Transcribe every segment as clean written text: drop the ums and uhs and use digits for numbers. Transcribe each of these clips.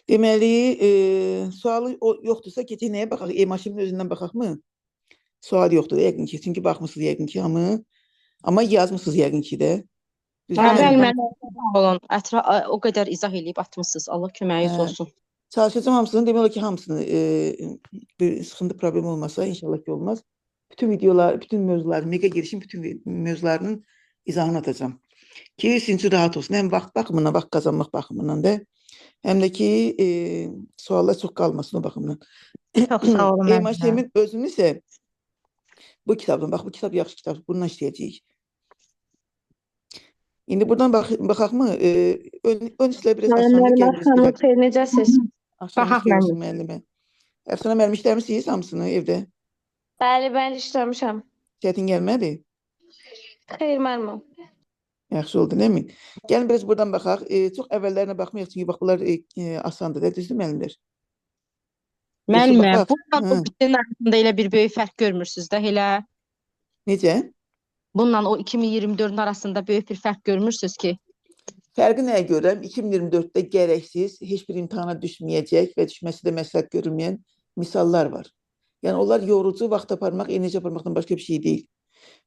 Deməli, sualı yoxdursa keçək nəyə baxaq? E-maşının özündən baxaqmı? Sual yoxdur yəqin ki. Çünki baxmısınız yəqin ki hamı. Amma yazmısınız yəqin ki də. Düzdür Bəli, müəllimə? müəllimə, sağ olun. O qədər izah eləyib atmısınız. Allah köməyiniz olsun. Çalışacağım hamısını. Demək olar ki, hamısını bir sıxıntı problem olmasa inşallah ki olmaz. Bütün videolar, bütün mövzuların, mega girişin bütün mövzularının izahını atacağım. Ki sizin üçün rahat olsun. Həm vaxt baxımından, vaxt qazanmaq baxımından da, həm də ki suallar çox qalmasın o baxımdan. Çox sağ olun müəllimə. E-maşının özünü isə bu kitabdan, bax bu kitab yaxşı kitab, bununla işləyəcəyik. İndi buradan baxaqmı? Ön hissələr biraz Salam asandır. müəllim, Gəlin biz bir axşamınız xeyir, necəsiz? Axşamınız Baxaq xeyir olsun müəllimə. Əfsanə müəllim işləmisiniz hamısını evdə? Bəli, bəli, işləmişəm. Çətin gəlmədi? Xeyr müəllim. Yaxşı oldu, nə mi? Gəlin biraz buradan baxaq. Çox əvvəllərinə baxmayaq, çünki bax bunlar asandır da, düzdür müəllimlər? Müəllimə, baxaq. bununla o ikisinin arasında elə bir böyük fərq görmürsünüz də elə. Necə? Bununla o 2024-ün arasında böyük bir fərq görmürsünüz ki. Fərqi nəyə görürəm? 2024-də gərəksiz, heç bir imtahana düşməyəcək və düşməsi də məsləhət görülməyən misallar var. Yəni onlar yorucu vaxt aparmaq, enerji aparmaqdan başqa bir şey deyil.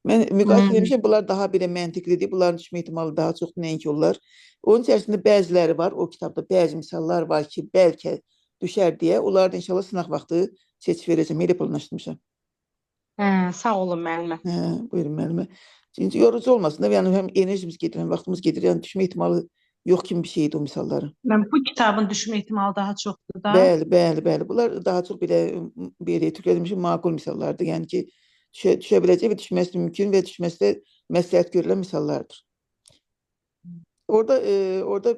Mən müqayisə eləmişəm, bunlar daha belə məntiqlidir. Bunların düşmə ehtimalı daha çoxdur nəinki onlar. Onun içərisində bəziləri var, o kitabda bəzi misallar var ki, bəlkə düşər deyə. Onları da inşallah sınaq vaxtı seçib verəcəm. Elə planlaşdırmışam. Hə, sağ olun müəllimə. Hə, buyurun müəllimə. Çünki yorucu olmasın da, yəni həm enerjimiz gedir, həm vaxtımız gedir. Yəni düşmə ehtimalı yox kimi bir şeydir o misalların. Mən bu kitabın düşmə ehtimalı daha çoxdur da. Bəli, bəli, bəli. Bunlar daha çox belə türklər demişəm, maqul misallardır. Yəni ki, düşə biləcək və düşməsi mümkün və düşməsi də məsləhət görülən misallardır. Orada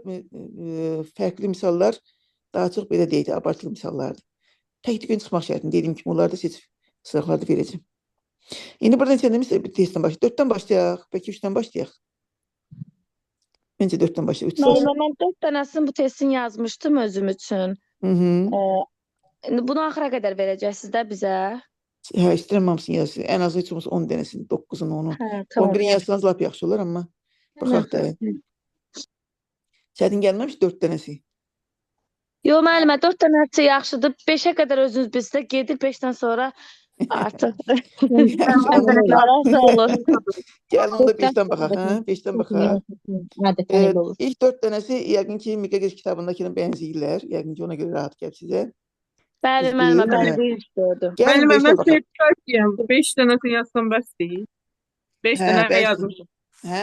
fərqli misallar daha çox belə deyək də, abartılı misallardır. Tək gün çıxmaq şərtini dediyim kimi onları da seçib sınaqlarda verəcəm. İndi burada neçə bir testdən başlayaq. 4-dən başlayaq, bəlkə 3-dən başlayaq. Məncə 4-dən başlayaq. 3 Müəllimə, mən 4 dənəsini bu testin yazmışdım özüm üçün. İndi bunu axıra qədər verəcəksiniz də bizə. Hə, istəyirəm hamısını yazsın. Ən azı heç olmasa 10 dənəsini, 9-unu, 10-u. Hə, tamam. 11-ni yazsanız lap yaxşı olar, amma baxaq da. Çətin gəlməmiş 4 dənəsi. Yox müəllimə, 4 dənəsi yaxşıdır. 5-ə qədər özünüz bilsə gedir, 5-dən sonra artıq Yaxşı olur. Gəlin onda 5-dən baxaq, hə? 5-dən baxaq. Adətən elə olur. İlk 4 dənəsi yəqin ki, Mega Giriş kitabındakına bənzəyirlər. Yəqin ki, ona görə rahat gəlib sizə. Bəli müəllimə, Bəli. bəli. Gəlin Müəllimə, 5-dən mən baxaq. sertifikat istəyirəm. 5 dənəsini yazsam bəs deyil. 5 Hə, dənə bəsdir. yazmışam. Hə,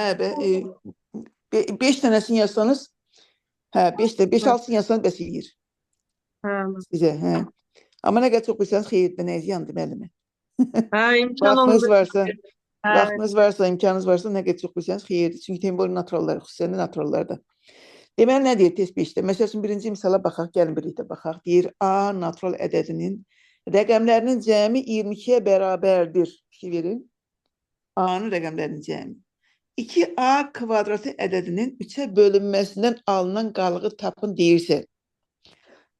5 dənəsini yazsanız, hə, 5 də 5-6-sını yazsanız bəs eləyir Hə. sizə, hə. Amma nə qədər çox bilsəniz xeyirdir, nə ziyandır müəllimə. Hə, imkan Vaxtınız olmur. varsa, Hə. vaxtınız varsa, imkanınız varsa nə qədər çox bilsəniz xeyirdir. Çünki tembol naturallar, xüsusən də naturallarda. Deməli nə deyir test 5-də? Məsəl üçün birinci misala baxaq, gəlin birlikdə baxaq. Deyir A natural ədədinin rəqəmlərinin cəmi 22-yə bərabərdir. Fikir verin. A-nın rəqəmlərinin cəmi. 2A kvadratı ədədinin 3-ə bölünməsindən alınan qalığı tapın deyirsə.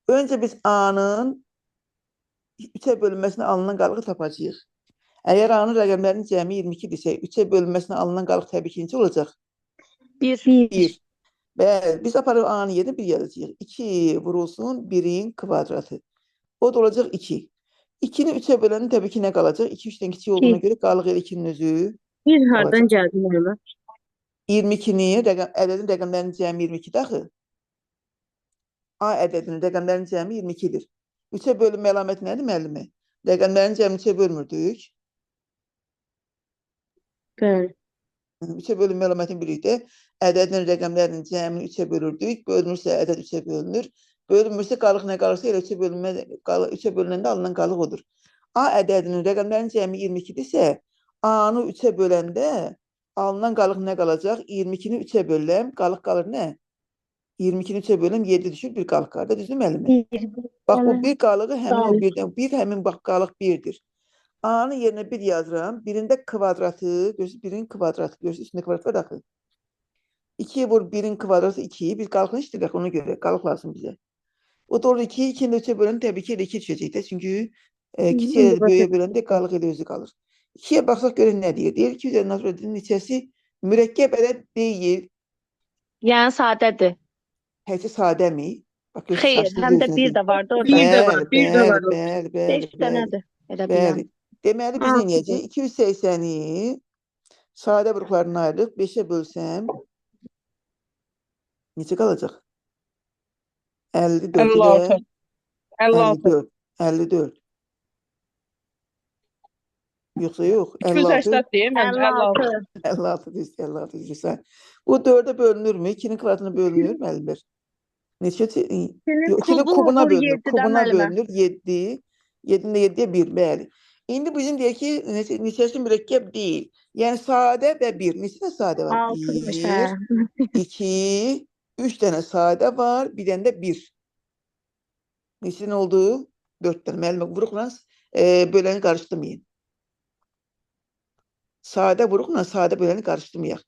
Öncə biz A-nın 3-ə bölünməsinə alınan qalığı tapacağıq. Əgər A-nın rəqəmlərinin cəmi 22-dirsə, 3-ə bölünməsinə alınan qalıq təbii ki necə olacaq? 1. 1. Bəli, biz aparıb A-nın yerinə 1 yazacağıq. 2 vurulsun 1-in kvadratı. O da olacaq 2. 2-ni 3-ə böləndə təbii ki nə qalacaq? 2 3-dən kiçik olduğuna görə qalıq elə 2-nin özü. Bir hardan gəldi müəllimə? 22-ni, ədədin rəqəmlərinin cəmi 22-dir axı. A ədədinin rəqəmlərinin cəmi 22-dir. 3-ə bölünmə əlaməti nədir müəllimə? Rəqəmlərin cəmini 3-ə bölmürdük. Bəli. 3-ə bölünmə əlamətini birlikdə ədədin rəqəmlərinin cəmini 3-ə bölürdük. Bölünürsə ədəd 3-ə bölünür. Bölünmürsə qalıq nə qalırsa elə 3-ə bölünmə, 3-ə bölünəndə alınan qalıq odur. A ədədinin rəqəmlərinin cəmi 22-dirsə, A-nı 3-ə böləndə alınan qalıq nə qalacaq? 22-ni 3-ə bölürəm, qalıq qalır nə? 22-ni 3-ə bölürəm, 7 düşür, bir qalıq qalır. Düzdür müəllimə? Bax, bu bir qalığı həmin o birdən, bir həmin bax qalıq 1-dir. A-nın yerinə 1 yazıram. Birində kvadratı, görürsünüz, birin kvadratı, görürsünüz, üstündə kvadrat var axı. 2'ye vur 1-in kvadratı 2'yi. Biz qalığını işləyirik ona görə. Qalıq lazım bizə. O da olur 2, 2-ni də 3-ə böləndə təbii ki elə 2 düşəcək də. Çünki kiçik ədədi böyüyə böləndə qalıq elə özü qalır. 2-yə baxsaq görək nə deyir. Deyir ki, üzərində natural ədədin neçəsi mürəkkəb ədəd deyil. Yəni sadədir. Təkcə sadəmi? Bax, göz Xeyr, çaşdınız həm də özünüzü. bir də vardı orada. Bir də var, Bəli, bir də bəli, var orada. bəli, bəli, 5 bəli. dənədir. Elə bilirəm. Bəli. Deməli biz nə edəcəyik? 280-i sadə vuruqlarından ayırırıq. 5-ə bölsəm neçə qalacaq? 54 ilə 56. 56. 54. 54. Yoxsa yox, 56. 280 deyil məncə 56. 56. 56 düz, 56 düz. Bu 4-ə bölünürmü? 2-nin kvadratına bölünür müəllimlər? Neçə? 2-nin Yox, 2-nin kubu kubuna olur bölünür. 7-də Kubuna müəllimə. bölünür 7. 7-nin də 7-yə 1, bəli. İndi bizim deyək ki, neçəsi mürəkkəb deyil. Yəni sadə və 1. Neçə dənə sadə var? 6-mış hə. 1, 2, 3 dənə sadə var, bir dənə də 1. Neçə dənə oldu? 4 dənə. Müəllimə, vuruqla böləni qarışdırmayın. Sadə vuruqla sadə böləni qarışdırmayaq.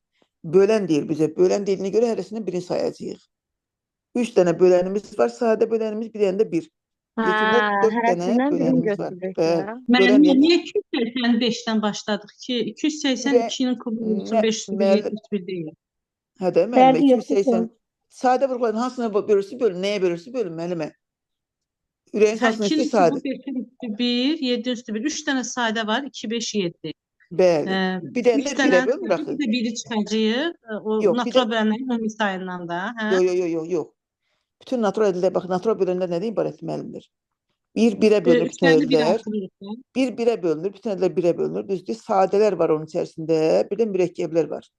Bölən deyir bizə. Bölən dediyinə görə hərəsindən birini sayacağıq. 3 dənə bölənimiz var, sadə bölənimiz, bir dənə də 1. Hə, Yekunda 4 dənə hərəsindən birini bölənimiz var. götürürük Bəli. ya. Bölən Müəllimə, deyəndə niyə 285-dən başladıq ki? 282-nin kubu olsun Nə, 501, müəllim, 71 deyil. hə də müəllimə Bəli, yoxsa 280 sadə vuruqların hansına bölürsün bölün, nəyə bölürsün bölün müəllimə. Ürəyin Hə, hansına 2-nin istəyir sadə. kubu 5-in üstü 1, 7-in üstü 1. 3 dənə sadə var, 2, 5, 7. Bəli. Bir dənə 3 də dənə 1-ə bölmür bir axı. də biri çıxacaq. O Yox, bir də natural bölənlərin ümumi sayından da, hə? yox, yox, yox, yox, yox. Bütün natural ədədlər, bax, natural bölənlər nədən ibarətdir müəllimlər? 1 1-ə bölünür 3 bütün dənə də 1 ədədlər. artırırıq da. 1 1-ə bölünür, bütün ədədlər 1-ə bölünür. Düzdür? Sadələr var onun içərisində, bir də mürəkkəblər var.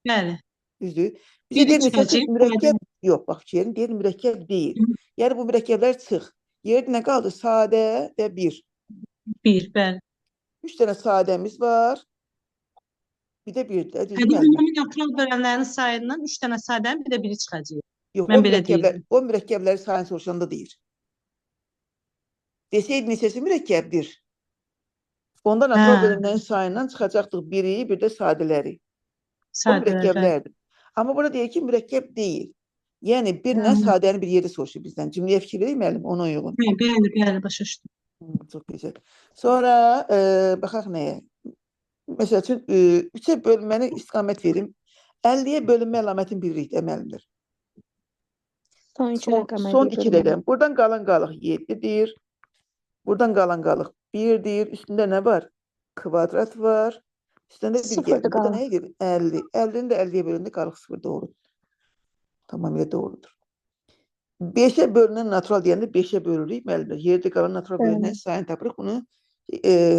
Bəli. Düzdür? Bizə Biri deyir neçəsi çıxacaq, mürəkkəb yox, bax fikrin deyir mürəkkəb deyil. Yəni bu mürəkkəblər çıx. Yerdə nə qaldı? Sadə və 1. 1, bəli. 3 dənə sadəmiz var. Bir də 1 də, düzdür Hə, bu müəllimə? ümumi natural bölənlərin sayından 3 dənə sadənin bir də biri çıxacaq. Yox, Mən o belə mürəkkəblər, deyirəm. o mürəkkəbləri sayını soruşanda deyir. Deseydi neçəsi mürəkkəbdir? Onda natural Hə, bölənlərin sayından çıxacaqdıq biri, bir də sadələri. O sadələr, bəli. mürəkkəblərdir. Amma burada deyir ki, mürəkkəb deyil. Yəni birlə Hə, sadəni bir yerdə soruşur bizdən. Cümləyə fikir verin müəllim, ona uyğun. hə, bəli, bəli, başa düşdüm. Çox gözəl. Sonra baxaq nəyə? Məsəl üçün 3-ə bölünməni istiqamət verim. 50-yə bölünmə əlamətini bilirik də müəllimlər. Son 2 Son, rəqəm son 50-yə 2 bölünməli. rəqəm. Buradan qalan qalıq 7-dir. Buradan qalan qalıq 1-dir. Üstündə nə var? Kvadrat var. Üstündə 1 gəldi. Sıfırdır Burada qalan. nə edir? 50. 50-ni də 50-yə bölündü, qalıq 0 doğru. Tamamilə doğrudur. 5-ə bölünən natural deyəndə 5-ə bölürük müəllimlər. Yerdə qalan natural bölünən Bəli. sayını tapırıq. Bunu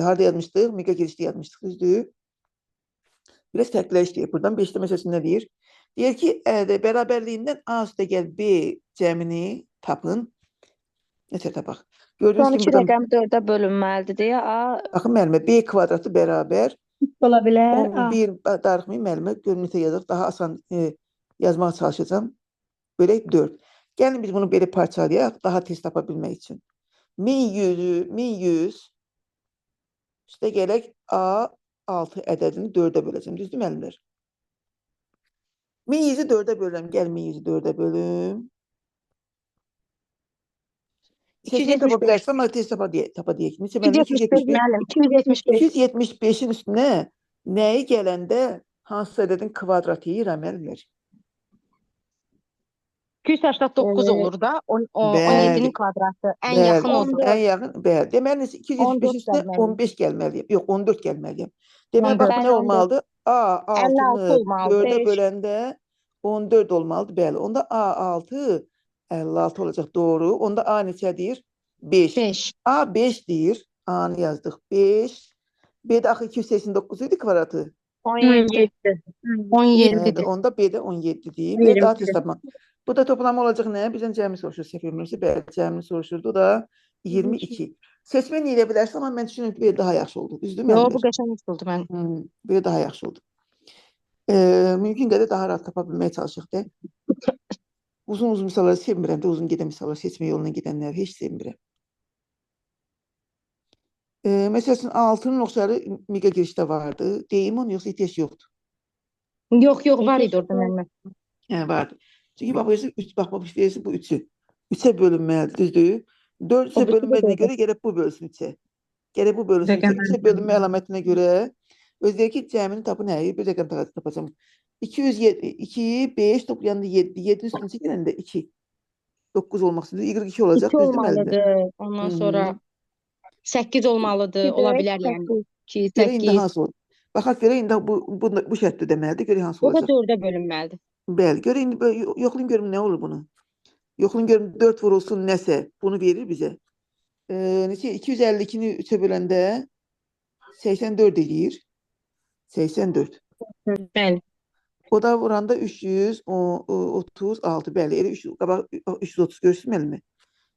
harda yazmışdıq? Mega girişdə yazmışdıq, düzdür? Biraz fərqlər işləyir. Buradan 5-də məsələn nə deyir? Deyir ki, bərabərliyindən A üstə gəl B cəmini tapın. Neçə tapaq? Gördüyünüz Son kimi 2 buradan rəqəm 4-ə bölünməlidir deyə A baxın müəllimə B kvadratı bərabər ola bilər. A. 11 darıxmayın müəllimə görünürsə yazaq daha asan yazmağa çalışacağam. Bölək 4. Gəlin biz bunu belə parçalayaq daha tez tapa bilmək üçün. 1100 1100 üstə gələk A6 ədədini 4-ə böləcəm. Düzdür müəllimlər? 1100-ü 4-ə bölürəm. Gəl 1100-ü 4-ə bölüm. Seçmeyi tapa 275. bilərsən, amma tez tapa deyək. Neçə müəllim? 275 275. müəllim. 275. 275-in üstünə nəyi gələndə hansısa ədədin kvadratı yeyirəm müəllimlər? 289 olur da. Bəli. 17-nin kvadratı. Ən Bəli, yaxın odur. ən yaxın, bəli. Deməli, 275 14 üstünə gəlməliyəm. 15 gəlməliyəm. Yox, 14 gəlməliyəm. Deməli, bax, bu 14. nə Bəli, 14. olmalıdır? A6-nı 56 olmalıdır. 4-ə 5. böləndə 14 olmalıdır. Bəli, onda A6 56 olacaq. Doğru. Onda A neçə deyir? 5. 5. A 5 deyir. A-nı yazdıq. 5. B-də axı 289 idi kvadratı. 17. 17-dir. Bəli, onda B-də 17 deyir. Belə daha tez tapmaq. Bu da toplama olacaq nə? Bizdən cəmi soruşur, səhv etmirəmsə. Bəli, cəmini soruşurdu. O da 22. Seçmə nə edə bilərsən, amma mən düşünürəm ki, belə daha yaxşı oldu. Düzdür, Yo, bu müəllimlər? qəşəng oldu mən. Belə daha yaxşı oldu. Mümkün qədər daha rahat tapa bilməyə çalışaq da. Uzun-uzun misalları sevmirəm də, uzun gedən misallar, seçmə yoluna gedənləri heç sevmirəm. Məsəl üçün, 6-nın oxşarı miqə girişdə vardı. Deyim onu, yoxsa ehtiyac yoxdur? Yox, yox, var idi orada müəllimə. Hə, vardı. Çünki bax, bu 3, bax, bax, verisi bu 3-ü. 3-ə bölünməlidir, düzdür? 4 O 3-ə birisi də bölünmədiyinə dördə. görə gərək bu bölsün 3-ə. Gərək bu bölünsün 3-ə. Rəqəmlər 3-ə bölünmə əlamətinə görə öz deyir ki, cəmini tapın, hə, bir rəqəm tapacağam. 207, 2, 5 toplayanda 7, 7-nin üstünə gələndə 2. 9 olmaq üçün Y 2 olacaq, 2 düzdür müəllimlər? olmalıdır. Ondan sonra 8 olmalıdır. Ola bilər yəni. 2, Görək indi 8. hansı olur. Baxaq görək indi bu şərtdə ödəməlidir. Görək hansı O da olacaq. 4-ə bölünməlidir. Bəli, görək indi yoxlayım görüm nə olur bunu. Yoxlayım görüm 4 vurulsun nəsə bunu verir bizə. Neçə 252-ni 3-ə böləndə 84 eləyir. 84. Bəli. O da vuranda 336. Bəli, elə 3 qabaq 330 görsün müəllimə.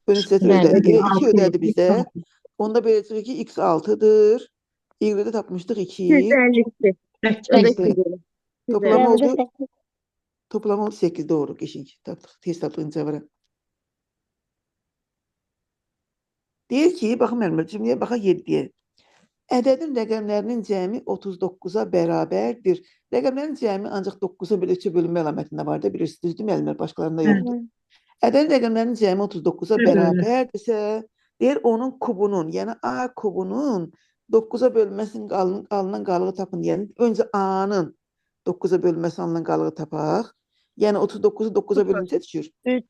Ön hissəsi Bəli. ödədi. Elə 2 ödədi 6, bizə. Onda belə çıxır ki, x 6-dır. Y-də tapmışdıq 2. 252. O da 8. 2 gelir. Toplam Bəli, oldu. 8. Toplam oldu 8 doğru. Qəşəng tapdıq. Tez tapdıq cavabı. Deyir ki, baxın müəllimlər, cümləyə baxaq 7-yə. Ədədin rəqəmlərinin cəmi 39-a bərabərdir. Rəqəmlərin cəmi ancaq 9-a belə 3-ə bölünmə əlamətində var da, bilirsiniz, düzdür müəllimlər, başqalarında yoxdur. Ədədin rəqəmlərinin cəmi 39-a Bəli. bərabərdirsə, deyir onun kubunun, yəni A kubunun 9-a bölünməsinin alınan qalığı tapın. Yəni öncə A-nın 9-a bölünməsi alınan qalığı tapaq. Yəni 39-u 9-a bölünsə düşür. 3.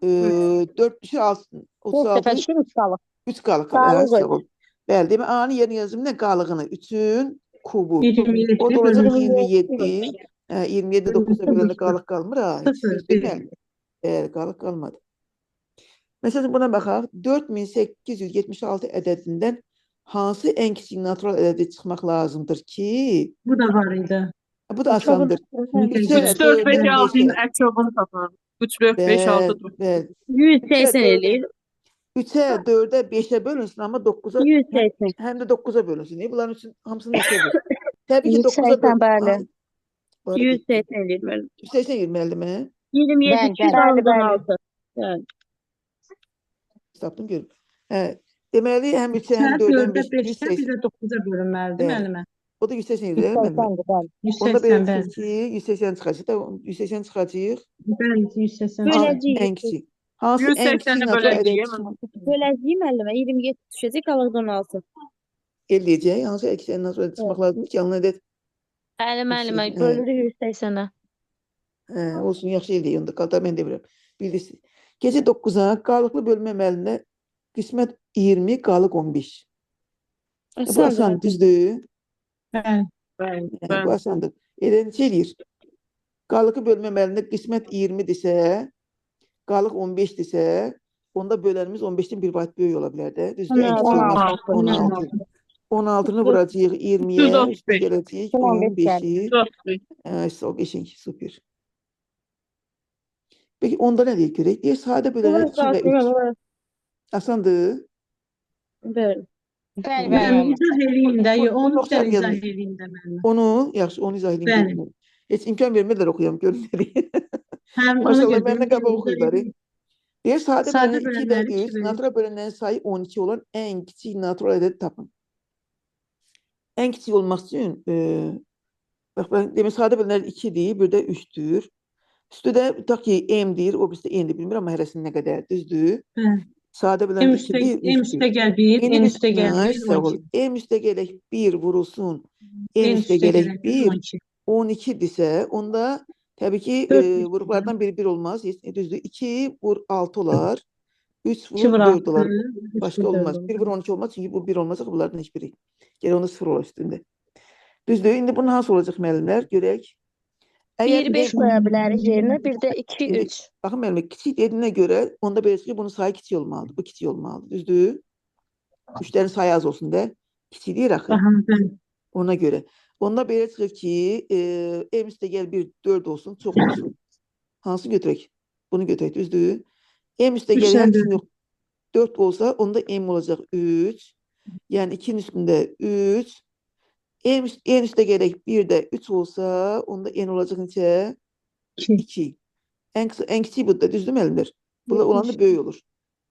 4 düşür, 6, 4 dəfə 36, düşür 3 qalır. 3 qalıq. Qalıq Sağ ol. Bəli, demək A-nın yerinə yazım nə qalığını? 3-ün kubu. 27 O da olacaq bölü 27. Hə, 27 9-a böləndə qalıq qalmır ha. Heç Sıfır, düzdür, bir. bəli. Bəli, qalıq qalmadı. Məsələn, buna baxaq. 4876 ədədindən hansı ən kiçik natural ədədi çıxmaq lazımdır ki? Bu da var idi. Bu da asandır. 3, 3, 4, 5, 6-nın əcobunu tapar. 3, 4, 5, 6, 9. Bəli. 180 eləyir. 3-ə, 4-ə, 5-ə bölünsün, amma 9-a 180. həm də 9-a bölünsün. Bunların üçün hamısını 3-ə böl. Təbii ki, 9-a 180 böl. bəli. Ha, 180 eləyir müəllim. 180 girməlidir mənə. 27 Bəli, bəli. Bəli, bəli. 216. Bəli. Tapdım görüm. Hə, deməli həm 3-ə, həm 4-ə, həm 4-ə, 5-ə 5-ə, 180. bir də 9-a bölünməlidir Bəli. müəllimə. O da 180 edir, müəllimə. 180-dir, bəli. Onda belə 180, bəli. çıxır ki, 180 çıxacaq da 180 çıxacaq. Bəli, 180. Böləcəyik. Ən kiçik. Hansı ən kiçik 180-i natural ədəd böləcəyik. çıxmaq Böləcəyik müəllimə 27 düşəcək, qalıq da 16. eləyəcək? Hansı ən kiçik natural ədəd çıxmaq lazımdır ki, alınan ədəd Bəli, müəllimə, 180. Hə, bölürük 180-ə. hə, olsun, yaxşı eləyək onda. Qalda mən demirəm. Bilirsiniz. Gecə 9-a qalıqlı bölmə əməlində qismət 20, qalıq 15. Bu Asandır. asan, düzdür? Bəli. Bəli, Hə, bu bəli. asandır. Elə necə eləyir? Qalıqlı bölmə əməlində qismət 20 desə, qalıq 15 desə, onda bölənimiz 15-dən bir vahid böyük ola bilər də. Düzdür? Ən kiçik olmaz. 16. 16. 16-nı vuracağıq 20-yə, üstə 135. gələcəyik 15 gəlir. 15-i. 135. Hə, o qəşəng, super. Peki onda nə deyir görək? Deyir sadə bölənlər 2 və 3. Asandır. Bəli. Bəli, bəli, Müəllim, müəllimə. izah eləyim də, Bunu onu bir oxşar dənə izah yazmış. eləyim də müəllimə. Onu, yaxşı, onu izah edeyim. Bəli. Görüm. Heç imkan vermədilər oxuyam, görüm nə deyir. Həm ona Maşallah, görə məndən deyirəm, qabaq izah oxuyurlar. eləyim. Deyir, sadə Sadə bölənlər 2 və bölənləri 2 3, və 3. natural bölənlərin sayı 12 olan ən kiçik natural ədədi tapın. Ən kiçik olmaq üçün, bax, ben, demək, sadə bölənlər 2-dir, bir də 3-dür. Üstü də, tutaq ki, M deyir, o birisi də N-dir, bilmirəm, amma hərəsinin nə qədər, düzdür? Bəli. Sadə M bölənlər üstə, 2-dir, M 3-dür. üstə gəl 1, İndi N biz, üstə gəl ay, 1, sağ ol. 12. M üstə gələk 1 vurulsun, N N üstə üstə gələk gələk 1, 1, 12. 12-dirsə, onda təbii ki, 4 üstə. vurublardan biri 1 olmaz. Düzdür. 2 vur 6 olar. 3 2 vur vur 4 6, olar. 3 Başqa vur 4 olmaz. olar. 1 vur 12 olmaz. Çünki bu 1 olmaz. Bunlardan heç biri. Gərək onda 0 olar üstündə. Düzdür. İndi bunun hansı olacaq müəllimlər? Görək. Əgər 1, 5 M, qoya bilərik yerinə, bir də 2, İndi 3. baxın müəllimlər, kiçik dediyinə görə onda belə çıxır ki, bunun sayı kiçik olmalıdır. Bu kiçik olmalıdır. Düzdür? 3-lərin sayı az olsun da. Kiçik deyir axı. Aha, bəli. Ona görə. Onda belə çıxır ki, M üstə gəl 1, 4 olsun, çox olsun. Hansı götürək? Bunu götürək, düzdür? M üstə gəl, 3-dən hər 4. ikisinin yox. 4 olsa, onda M olacaq 3. Yəni 2-nin üstündə 3. M, N üstə gələk 1 də 3 olsa, onda N olacaq neçə? 2. 2. Ən qısa, ən kiçik budur da, düzdür müəllimlər? Bunlar olan da böyük olur.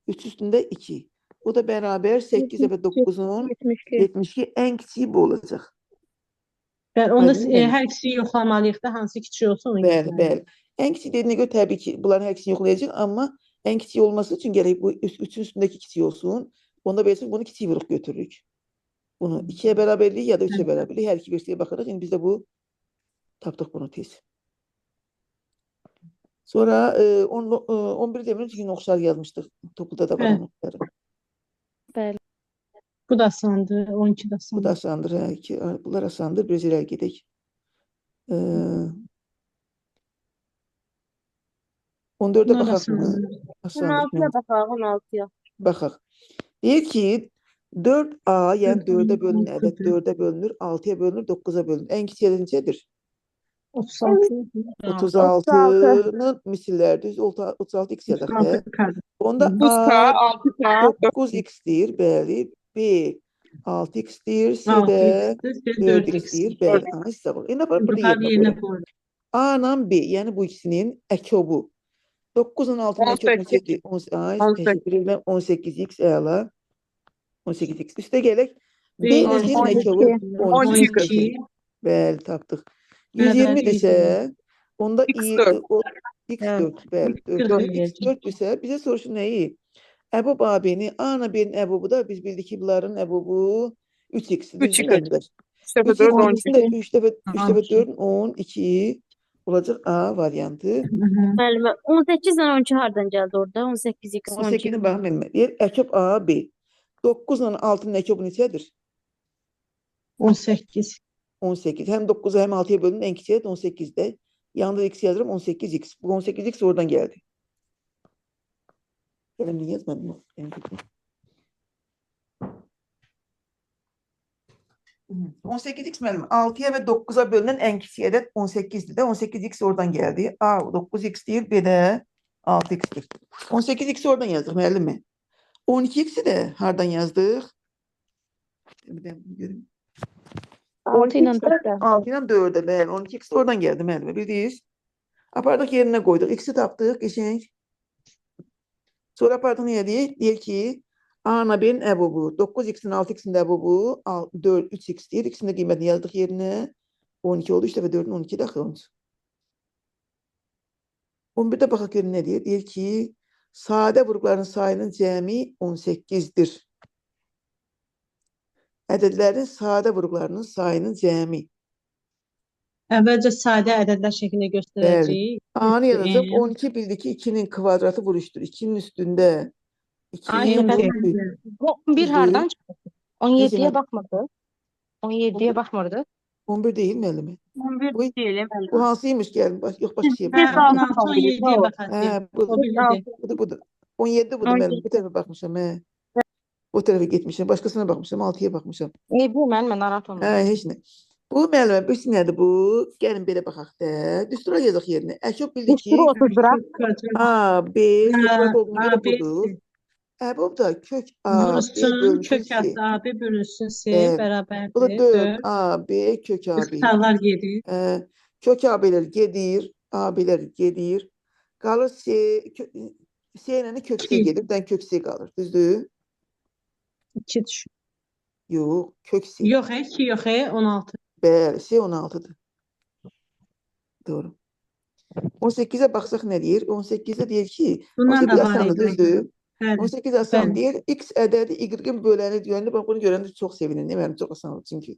3 üstündə 2. O da bərabər 8 dəfə 9-un 72. 72 ən kiçiyi bu olacaq. Bəli, onda Aydın müəllim? hər ikisini yoxlamalıyıq da, hansı kiçik olsa onu Bəli, götürməliyik. bəli. Ən kiçik dediyinə görə təbii ki, bunların hər ikisini yoxlayacaq, amma ən kiçik olması üçün gərək bu 3-ün üstündəki kiçik olsun. Onda belə bunu kiçik vuruq götürürük. Bunu 2-yə bərabərlik ya da 3-ə bərabərlik, hər iki versiyaya baxırıq. İndi biz də bu tapdıq bunu tez. Sonra 11 demiyorum çünkü oxşar yazmıştık. Topluda da var Bəli. onun oxşarı. Bəli. Bu da asandır. 12 də Bu da asandır. asandır. Hə, bunlar asandır. Biraz irəli gedək. 14'e Bunlar baxaq mı? asandır. Asandır. 16-ya baxaq, 16-ya. Baxaq. Deyir ki 4A, yəni 4'e bölünür ədəd 6-dır. 4'e bölünür, 6'ya bölünür, 9'a bölünür. Ən kiçik ədəd neçədir? 36. 36-nın misilləri düz 36 x yazaq da. 36 K. Onda 9K, A 6K, 9x deyir, bəli. B 6x deyir, C də 6x-dir, C 4x 4x. deyir, bəli. Aha, hisab. İndi aparıb burada Bunlar yerinə yerinə qoyuruq. qoyuruq. A ilə B, yəni bu ikisinin əkobu. 9 ilə 6-nın əkobu 18. neçədir? 18. Təşəkkür edirəm. 18x əla. 18x. Üstə gələk. B B ilə C-nin əkobu 12. 12. Bəli, tapdıq. Bərabər 120 isə onda X4. X4, bəli, 4. 40 eləyəcək. X4 isə bizə soruşur nəyi? Əbob AB-ni, A ilə B-nin əbobu da biz bildik ki, bunların əbobu 3x-dir. 3x. Düzdür, müəllimlər? 3 dəfə 3x 4, 12. ikisini də 3 dəfə 3 dəfə 12. 4 12 olacaq A variantı. Müəllimə, 18 ilə 12 hardan gəldi orada? 18x 12. 18-ni baxın elmə. Deyir əkob A B. 9 ilə 6-nın əkobu neçədir? 18. 18. Həm 9-a həm 6-ya bölünür. Ən kiçiyi də 18-də. Yanında da x yazıram 18x. Bu 18x oradan gəldi. Gələm niyə yazmadım? 18x müəllim 6-ya və 9-a bölünən ən kiçik ədəd 18-dir də. 18x oradan gəldi. A 9x deyir, B də 6x-dir. 18x oradan yazdıq müəllim. 12x-i də hardan yazdıq? Bir də görüm. 6 ilə 4-də. 6 ilə 4-ə, bəli. 12x də oradan gəldi müəllimə, bildiniz? Apardıq yerinə qoyduq. X-i tapdıq, qəşəng. Sonra apardıq nə deyək? Deyir ki, A ilə B-nin əbobu, 9x-in 6x-in də əbobu, 4, 3x deyir. X-in də qiymətini yazdıq yerinə. 12 oldu. 3 dəfə 4-ün 12 də axı 13. 11-də baxaq görün nə deyir? Deyir ki, sadə vurğuların sayının cəmi 18-dir. Ədədlərin sadə vurğularının sayının cəmi. Əvvəlcə sadə ədədlər şəklində göstərəcəyik. A-nı yazacaq. M. 12 bildik ki, 2-nin kvadratı vuruşdur. 2-nin üstündə 2-nin Ayşə, vuruşdur. Bu 11 hardan çıxdı? 17-yə Necə? baxmırdı. 17-yə baxmırdı. 11 deyil müəllimi. 11 Bu, deyil, bu hansıymış gəlin? Yox, başqa şey. Hə, 16, 17-yə baxacaq. Hə, bu, O bildi. budur, budur. 17 budur müəllim. Bu tərəfə baxmışam, hə. O tərəfə getmişəm. Başqasına baxmışam, 6-ya baxmışam. Ne bu müəllimə narahat olma. Hə, heç nə. Bu müəllimə, bu nədir bu? Gəlin belə baxaq da. Düstura yazaq yerinə. Əkob bildik ki, Düsturu 31-a. A, B, kvadrat olduğuna görə A, B, budur. C. Əbob da kök A, B Vurulsun, bölünsün kök C. altı AB bölünsün C Bəli. Bu da bərabərdir 4 4. A, B kök A, B. İxtisarlar gedir. Kök A, B'lər gedir. A, B'lər gedir. Qalır C, C ilə də kök C 2. gedir. Bir dənə kök C qalır. Düzdür? 2 düşür. Yox, kök C. Yox, 2 yox, 16. Bəli, C 16-dır. Doğru. 18-ə baxsaq nə deyir? 18-də deyir ki, Bundan 18 da var asandır, idi. düzdür? Bəli. 18 asan Bəli. deyir. X ədədi Y-in böləni deyəndə bax bunu görəndə çox sevinir. Mənim çox asan oldu çünki.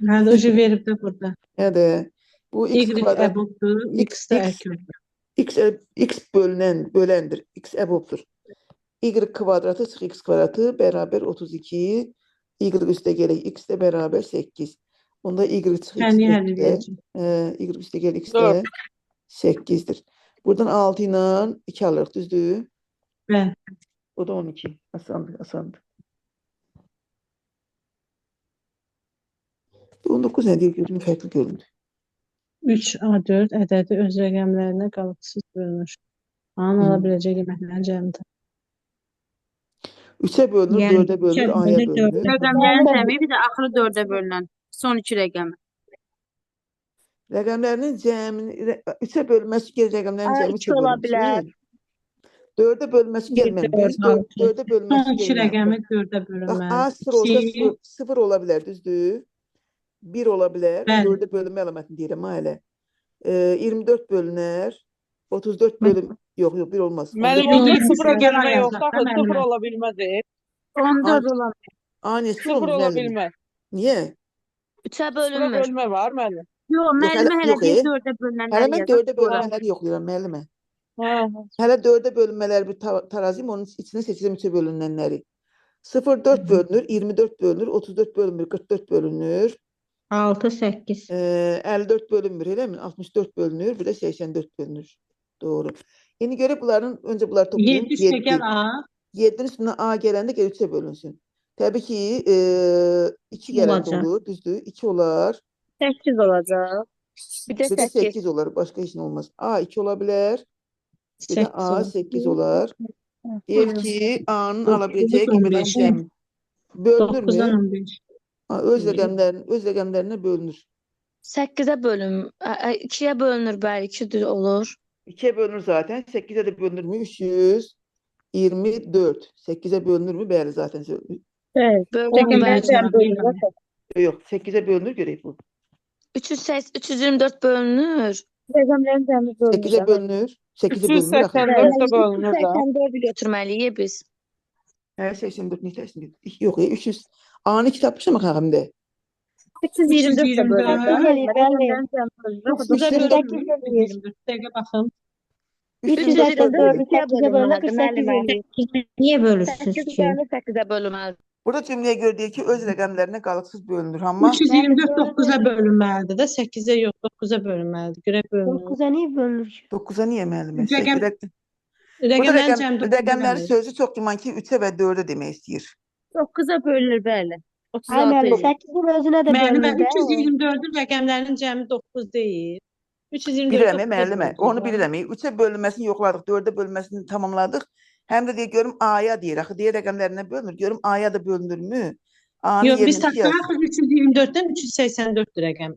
Hə, ucu verib də burada. Hə də bu x Y kvadrat əbobdur, X X də x əkobdur. x x bölünən böləndir. X əbobdur. Y kvadratı çıx x kvadratı bərabər 32. Y üstə gələk x də bərabər 8. Onda y çıx x Fənni həll də edəcək. y üstə gəl x də 8-dir. Buradan 6 ilə 2 alırıq, düzdür? Bəli. O da 12. Asandır, asandır. 19 nə deyir? Gözüm fərqli göründü. 3A4 ədədi öz rəqəmlərinə qalıqsız bölünür. A-nın ala biləcəyi qiymətlərin cəmini tap. 3-ə bölünür, Yəni 4-ə bölünür, 3-ə A-ya bölünür, bölünür. 4-ə Rəqəmlərin cəmi bir də axırı 4-ə bölünən son iki rəqəmi. Rəqəmlərinin cəmini 3-ə bölünməsi gəlir rəqəmlərin A, cəmi 2 3-ə ola bilər. bölünsün. 4-ə bölünməsi 1, gəlməli. 4, 6. 4-ə bölünməsi Son iki gəlməli. rəqəmi 4-ə Bax, A bölünməlidir. 0 olsa 2, 0 ola bilər, düzdür? 1 ola bilər. Bəli. 4-ə bölünmə əlamətini deyirəm ha elə. 24 bölünər. 34 bölüm. Yox, yox, 1 olmaz. Mənim 14 onda Yox, sıfıra yox, bölmə yox, yoxdur axı, müəllimə. sıfır ola bilməz. 14 ola A, niyə 0 Sıfır olmur ola müəllimə? bilməz. Niyə? 3-ə Sıfıra bölünmür. bölmə var müəllim. Yox, Yox, müəllimə hələ hələ yox, deyir 4-ə Hələ bölünənləri mən yazaq 4-ə sonra. bölünənləri yoxlayıram müəllimə. Hə. Hələ 4-ə bölünmələri bir tarazıyım, onun içini seçirəm 3-ə bölünənləri. 0,4 bölünür, 24 bölünür, 34 bölünmür, 44 bölünür. 6, 8. 54 bölünmür, elə mi? 64 bölünür, bir də 84 bölünür. Doğru. İndi görək bunların, öncə bunları toplayayım. 7 üstə gəl A. 7-nin üstünə A gələndə gəl 3-ə bölünsün. Təbii ki, 2 gələndə Olacaq. olur, düzdür? 2 olar. 8 olacaq. Bir də Bir də 8. 8 olar, başqa heç nə olmaz. A 2 ola bilər, bir də 8 A olar. 8 olar. Deyək ki, A-nın ala 9, biləcəyi qiymətlərin 15. cəmi bölünür 9-dan mü? 15. Ha, öz rəqəmlərin, öz rəqəmlərinə bölünür. 8-ə bölün, 2-yə bölünür bəli, 2 düz olur. 2-yə bölünür zaten. 8-ə də bölünür mü? 324. 8-ə bölünür mü? Bəli, zaten. Bəli. Bölünür Rəqəmlərin bəli. cəmi bölünür. Yox, 8-ə bölünür görək bu. 308, 324 bölünür. Rəqəmlərin cəmi bölünür. 8-ə bölünür. 8-ə bölünür axı. 384 də bölünür də. 384-ü götürməliyik biz. Hə, 84 nə təslim edir? Yox, 300. A-nı 2 tapmışam axı həm də. 324 də bölünür. 324. Rəqəmlərin cəmi bölünür. 9-a 324. bölünür. 324. Dəqiqə baxım. 324 8-ə bölünür 48 eləyir. Niyə bölürsünüz 8 ki? üzərində 8-ə bölünməlidir. Burada cümləyə görə deyir ki, öz rəqəmlərinə qalıqsız bölünür. Amma 324 9-a bölünməlidir də, 8-ə yox, 9-a bölünməlidir. Görə bölünür. 9-a niyə bölünür ki? 9-a niyə müəllimə? Rəqəm- Burada Rəqəmlərin rəqəm, cəmi 9-a rəqəmləri bölünür. sözü çox güman ki, 3-ə və 4-ə demək istəyir. 9-a bölünür, bəli. Ay 36 müəllim, eləyir. 8-in özünə də Müəllimə bölünür də. 324-ün rəqəmlərinin cəmi 9 deyil. 324 Bilirəm, 9-a müəllimə. bölünür. Onu bilirəm. 3-ə bölünməsini yoxladıq, 4-ə bölünməsini tamamladıq. Həm də deyir, görüm A-ya deyir. Axı deyir rəqəmlərinə bölünür. Görüm A-ya da bölünürmü? A-nın Yox, biz yerinə 2 yaz. tapdıq 324-dən 384-dür rəqəm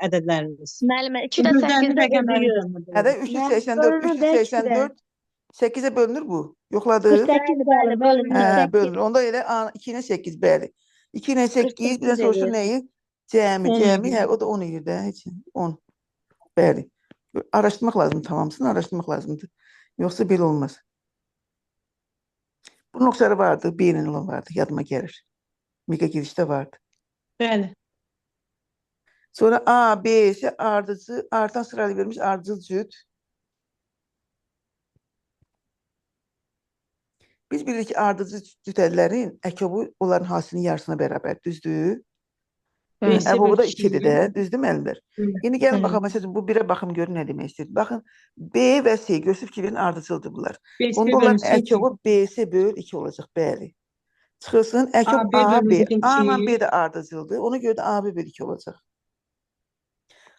ədədlərimiz. Müəllimə 2 də Gözlərinin 8-də rəqəmləri eləyir. cəmi Hə də bölünür. 384, Bölünür də ikisi də. 384 8-ə bölünür bu. Yoxladıq. 48 bəli, bölünür. Hə, bölünür. Onda elə A 2 ilə 8 bəli. 2 ilə 8 bir də 48 soruşur eləyir. nəyi? Cəmi, 10 cəmi, eləyir. hə, o da 10 eləyir də, heç 10. Bəli. Araşdırmaq lazımdır, tamamsını araşdırmaq lazımdır. Yoxsa belə olmaz. Bunun oxşarı vardı, B ilə olan vardı, yadıma gəlir. Mega girişdə vardı. Bəli. Sonra A, B, C ardıcı, artan sırayla verilmiş ardıcıl cüt. Biz bilirik ki, ardıcı cüt ədədlərin əkobu onların hasilinin yarısına bərabər, düzdür? Bəli. Əbobu da bölü 2-dir də, düzdür müəllimlər? Bəli. İndi gəlin Bəli. baxalım, məsəl üçün, bu 1-ə baxım görün nə demək istəyir. Baxın, B və C, görsün fikrin ardıcıldır bunlar. BC Onda onların bölünsün 2. əkobu BC böl 2 olacaq, bəli. Çıxılsın, əkob AB AB, bölünsün A ilə 2. B də ardıcıldır. Ona görə də AB böl 2 olacaq.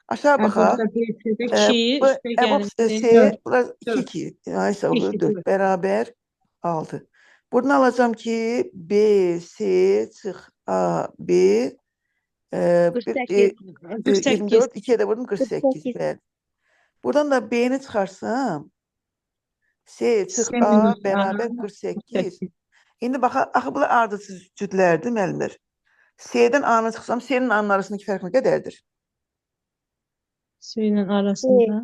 Aşağı baxaq. Əbobda BC-də 2, Bu üstə əbob gəlsin C, 4. bunlar 2, 4. 2. Ay, sağ ol, 2, 4 4. bərabər 6. Buradan alacağam ki, B, C, çıx, A, B, 48. 48. 24, 2-yə də vurdum 48. 48. Bəli. Buradan da B-ni çıxarsam, C çıx C A minus A bərabər 48. 48. İndi bax, axı bunlar ardıcıl cütlərdir, müəllimlər. C-dən A-nı çıxsam, C-nin A-nın arasındakı fərq nə qədərdir? C ilə arasında.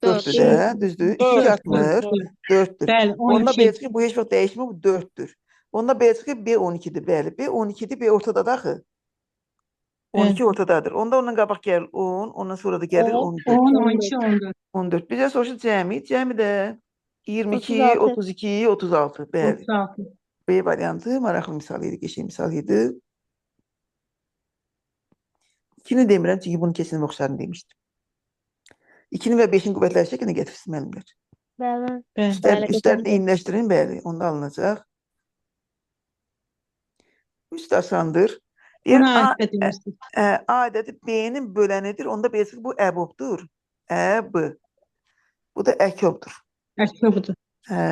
4-dür də, düzdür? 2 Dörd, artmır, 4-dür. Bəli, Onda 12. belə çıxır, bu heç vaxt dəyişmir, bu 4-dür. Onda belə çıxır, B 12-dir, bəli. B 12-dir, B ortadadır axı. 12 ortadadır. Onda ondan qabaq gəlir 10, ondan sonra da gəlir 14. 10, 12, 14. 14. Bizə soruşur cəmi. Cəmi də 22, 36. 32, 36. Bəli. 36. B variantı maraqlı misal idi, qəşəng misal idi. 2-ni demirəm, çünki bunu kesin oxşarını demişdim. 2-nin və 5-in qüvvətləri şəklində gətirsin müəllimlər. Bəli. Bəli. Üstlər, Bəli, üstlərini eyniləşdirin, bəli, onda alınacaq. Üst asandır. Deyir, Buna A, əlifbə demişdik. A ədədi B-nin bölənidir. Onda belə çıxır, bu əbobdur. Ə, B. Bu da əkobdur. Əkobdur. Hə.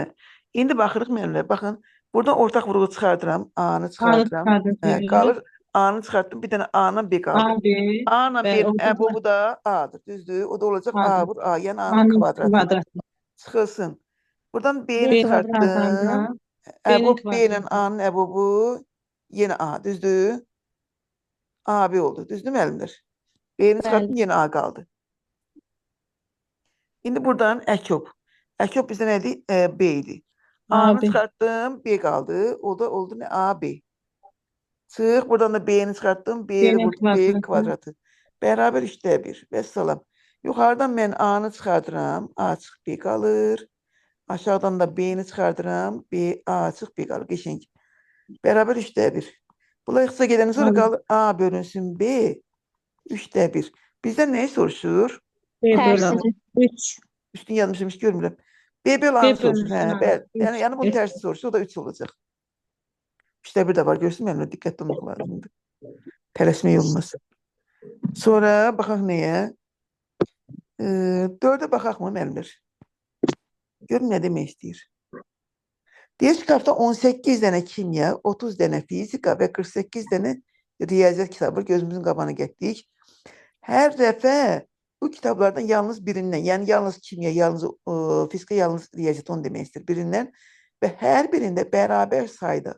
İndi baxırıq müəllimlər. Baxın, buradan ortaq vurğu çıxardıram. A-nı A-nı çıxardıram. Hə, çıxardıram. qalır. A-nı çıxartdım. Bir dənə A-la B qaldı. A, B. A-la Bəli, B-nin ortaq əbobu da A-dır. Düzdür? O da olacaq A A-dır. vur A. Yəni A-nın A-nın kvadratı. kvadratı. Çıxılsın. Buradan B-ni B çıxartdım. çıxardanda B-nin Əbob B ilə kvadratı. A-nın əbobu yenə A. Düzdür? AB oldu. Düzdür müəllimlər? B-ni çıxartdım, yenə A qaldı. İndi buradan əkob. Əkob bizdə nə idi? B idi. A-nı AB. çıxartdım, B qaldı. O da oldu nə? AB. Çıx, buradan da B-ni çıxartdım, B-ni B-nin vurdum, B kvadratı. kvadratı. Bərabər 3-də 1. Vəssalam. Yuxarıdan mən A-nı çıxardıram. A çıx, B qalır. Aşağıdan da B-ni çıxardıram. B, A çıx, B qalır. Qəşəng. Bərabər 3-də 1. Bunlar ixtisara gedəndən sonra qalır A bölünsün B 3-də 1. Bizdən nəyi soruşur? B böl A. Tərsini. 3. Üstünü yazmışım, heç görmürəm. B böl A-nı B soruşur. bölünsün Hə, A. bəli. Yəni, 3. yəni bunun tərsini soruşur, o da 3 olacaq. 3-də 1 də var, görsün müəllimlər, diqqətli olmaq lazımdır. Tələsmək olmaz. Sonra baxaq nəyə? 4-ə baxaq mı müəllimlər? Görün nə demək istəyir. Deyir ki, kitabda 18 dənə kimya, 30 dənə fizika və 48 dənə riyaziyyat kitabı gözümüzün qabağına gətirdik. Hər dəfə bu kitablardan yalnız birindən, yəni yalnız kimya, yalnız fizika, yalnız riyaziyyat onu demək istəyir. Birindən və hər birində bərabər sayda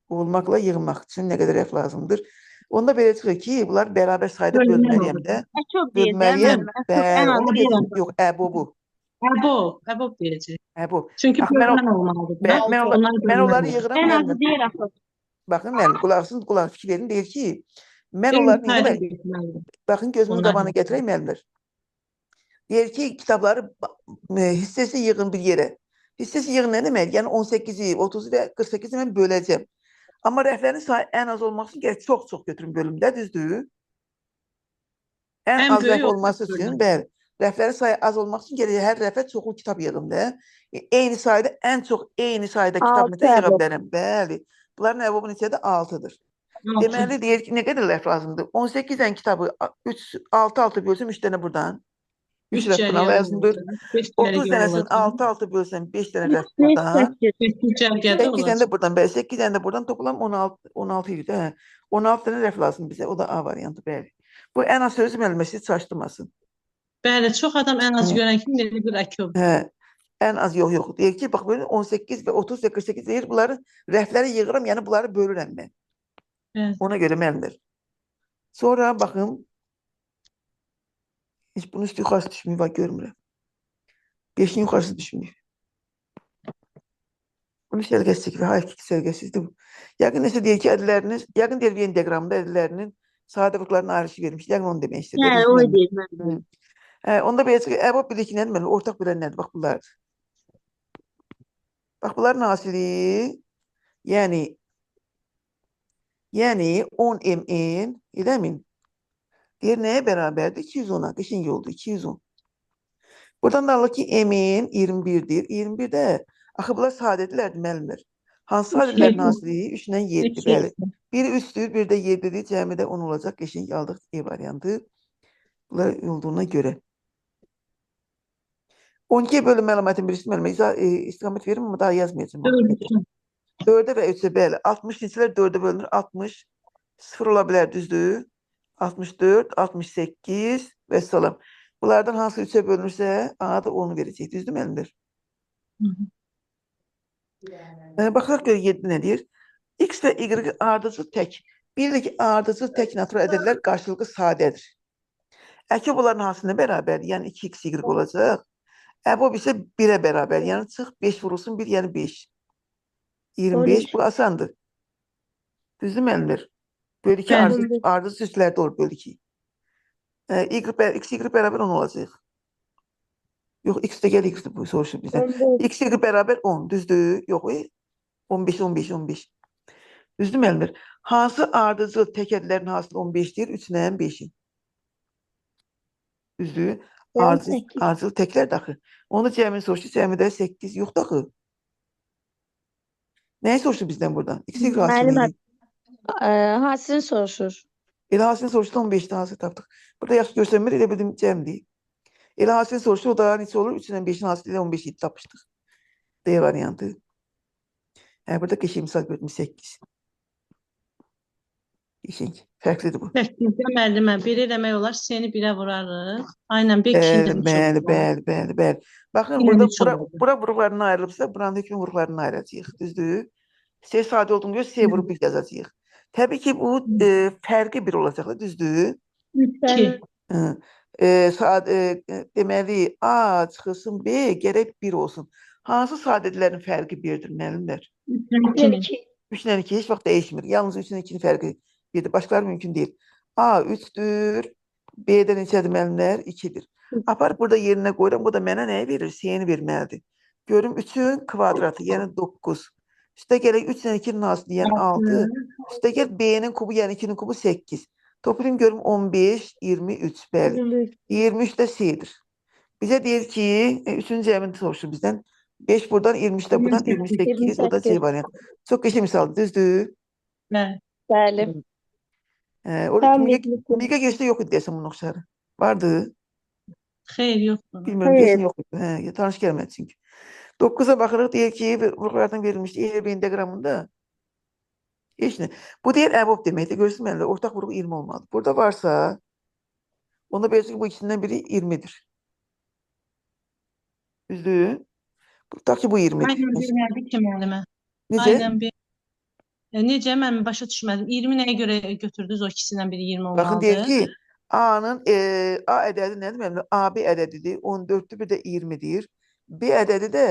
olmaqla yığmaq üçün nə qədər rəf lazımdır. Onda belə çıxır ki, bunlar bərabər sayda Bölünmə bölünməliyəm də. Əkob deyir də Bölməliyəm. müəllim. Əkob ən Bəli, azı onu deyir. deyir. Yox, əbobu. Əbob, əbob deyəcək. Əbob. Çünki Bax, mən, bölmə olmalıdır. mən, mən, Onlar mən onları bölünməlidir. yığıram Ən müəllim. azı deyir axı. Baxın müəllim, qulaq asın, qulaq fikir verin. Deyir ki, mən Eyni onları sayda nə getməlidir. Baxın gözümün Onlar qabağına gətirək müəllimlər. Deyir ki, kitabları hissəsi yığın bir yerə. Hissəsi yığın nə demək? Yəni 18-i, 30-u və 48-i mən böləcəm. Amma rəflərin sayı ən az olmaq üçün gərək çox-çox götürün bölümdə, düzdür? Ən Ən az böyük rəf olması olacaq üçün, bölüm. bəli, rəflərin sayı az olmaq üçün gərək hər rəfə çoxlu kitab yığım da. Eyni sayda, ən çox eyni sayda kitab 6 məsələn yığa əbob. bilərəm. Bəli. Bunların əbobu neçədir? 6-dır. 6. Deməli, deyir ki, nə qədər rəf lazımdır? 18 dənə kitabı 3, 6, 6 bölsəm 3 dənə buradan. 3 3 rəf buna cərgə lazımdır. olacaq. 5 30 cərgə dənəsini olacaq. 6, 6 bölsəm 5 dənə rəf 5, buradan. 8. 8 cərgədə 8 dənə olacaq. də buradan, bəli, 8 dənə də buradan toplam 16, 16 idi. Hə. 16 dənə rəf lazım bizə. O da A variantı, bəli. Bu ən az sözü müəllimə sizi çaşdırmasın. Bəli, çox adam ən az Hə. görən kimi elə bir əkob. Hə. Ən az yox, yox. Deyir ki, bax böyle 18 və 30 və 48 deyir. Bunları rəfləri yığıram, yəni bunları bölürəm mən. Bəli. Ona görə müəllimlər. Sonra baxın, heç bunun üstü yuxarısı düşməyib, bax görmürəm. 5-in yuxarısı düşməyib. Bunu səliqəsizlik və hayf ki, səliqəsizdir bu. Yəqin nəsə deyir ki, ədədləriniz, yəqin deyir Venn diaqramında ədədlərinin sadə qruplarının ayrışı vermiş. Yəqin onu demək istəyir. Hə, Düzdür o müəllim? deyir müəllim. Hə, onda belə çıxır. Əbob bilir ki, nədir müəllim? Ortaq bölən nədir? Bax bunlardır. Bax bunların hasili, yəni 10 mn, eləmin? Deyir nəyə bərabərdir? 210-a. Qəşəng oldu, 210. Buradan da alır ki, mn 21-dir. 21 də, axı bunlar sadədirlər, müəllimlər. Hansı sadələrin hasili? 3 ilə 7, bəli. Biri 3-dür, bir də 7-dir. Cəmi də 10 olacaq. Qəşəng aldıq E variantı. Bunlar olduğuna görə. 12-yə bölüm məlumatın birisi müəllimə istiqamət verim, amma daha yazmayacağım. 4-ə və 3-ə, bəli. 60 neçələr 4-ə bölünür? 60, 0 ola bilər, düzdür? 64, 68 və salam. Bunlardan hansı 3-ə bölünürsə, A da onu verəcək. Düzdür müəllimlər? Baxaq görə 7 nə deyir? X və Y ardıcıl tək. Bilirik ki, ardıcıl tək natural ədədlər qarşılıqlı sadədir. Əkob onların hansına bərabərdir? Yəni 2x Y olacaq. Əbob isə 1-ə bərabər. Yəni çıx 5 vurulsun 1, yəni 5. 25, bu asandır. Düzdür müəllimlər? Bölü 2 ardıcıl üstlərdə olur bölü 2. X, Y bərabər 10 olacaq. Yox, X də gəl, X bu soruşur bizdən. X, Y bərabər 10, düzdür? Yox, 15, 15, 15. Düzdür müəllimlər? Hansı ardıcıl tək ədədlərin hasılı 15-dir? 3 ilə 5-in. Düzdür? Ardıcıl təklər də axı. Onu cəmini soruşur, cəmi də 8 yoxdur axı. Nəyi soruşur bizdən buradan? X, Y hasılı. Hasilini soruşur. Elə hasilini soruşdu, 15-də hasil tapdıq. Burada yaxşı görsənmir, elə bildim cəmdir. Elə hasilini soruşdu, o da neçə olur? 3 ilə 5-in hasili ilə 15 idi tapmışdıq. D variantı. Hə, burada qəşəng misal gördüm, 8. Qəşəng, fərqlidir bu. 8-də müəllimə 1 eləmək olar, C-ni 1-ə vurarıq. Aynən B 2 Bəli, ilə 3 bəli, olur. bəli, bəli, bəli. Baxın, 2 ilə burada 3 olacaq. bura vuruqlarından ayrılıbsa, buranın hökmü vuruqlarından ayıracağıq, düzdür? C sadə olduğuna görə C vurub 1 yazacağıq. Təbii ki, bu fərqi 1 olacaq da, düzdür? 2. Deməli, A çıxılsın B, gərək 1 olsun. Hansı sadədlərin fərqi 1-dir, müəllimlər? 3 ilə 2. 3 ilə 2 heç vaxt dəyişmir. Yalnız 3 ilə 2-nin fərqi 1-dir. Başqaları mümkün deyil. A 3-dür, B-də neçədir müəllimlər? 2-dir. Aparıb burada yerinə qoyuram. Bu da mənə nəyi verir? C-ni verməlidir. Görüm 3-ün kvadratı, yəni 9. Üstə gələk 3 ilə 2-nin hasili, yəni 6. Üstə gəl B-nin kubu, yəni 2-nin kubu 8. Toplayım görüm 15, 23, bəli. 23 də C-dir. Bizə deyir ki, 3-cü cəmini soruşur bizdən. 5 buradan, 23 də buradan, 28, o da C variantı. Çox qəşəng misaldır, düzdür? Bəli. Bəli. Orada Tam Miqə girişdə yox idi deyəsən bunun oxşarı. Vardı. Xeyr, yoxdur. Bilmirəm, Xeyr. deyəsən yox idi. Hə, tanış gəlmədi çünki. 9-a baxırıq, deyir ki, vurğulardan verilmişdi. E B diaqramında. Heç nə. Bu deyir əbob deməkdir. Görürsünüz müəllimlər, ortaq vurğu 20 olmalıdır. Burada varsa, onda bilirsiniz ki, bu ikisindən biri 20-dir. Düzdür? Tutaq ki, bu 20-dir. Aynən bir nədir ki, müəllimə? Necə? Aynən bir. Necə? Mən başa düşmədim. 20 nəyə görə götürdünüz? O ikisindən biri 20 Baxın, deyir olmalıdır. ki, A-nın A ədədi nədir müəllimlər? AB ədədidir. 14-dür, bir də 20-dir. B ədədi də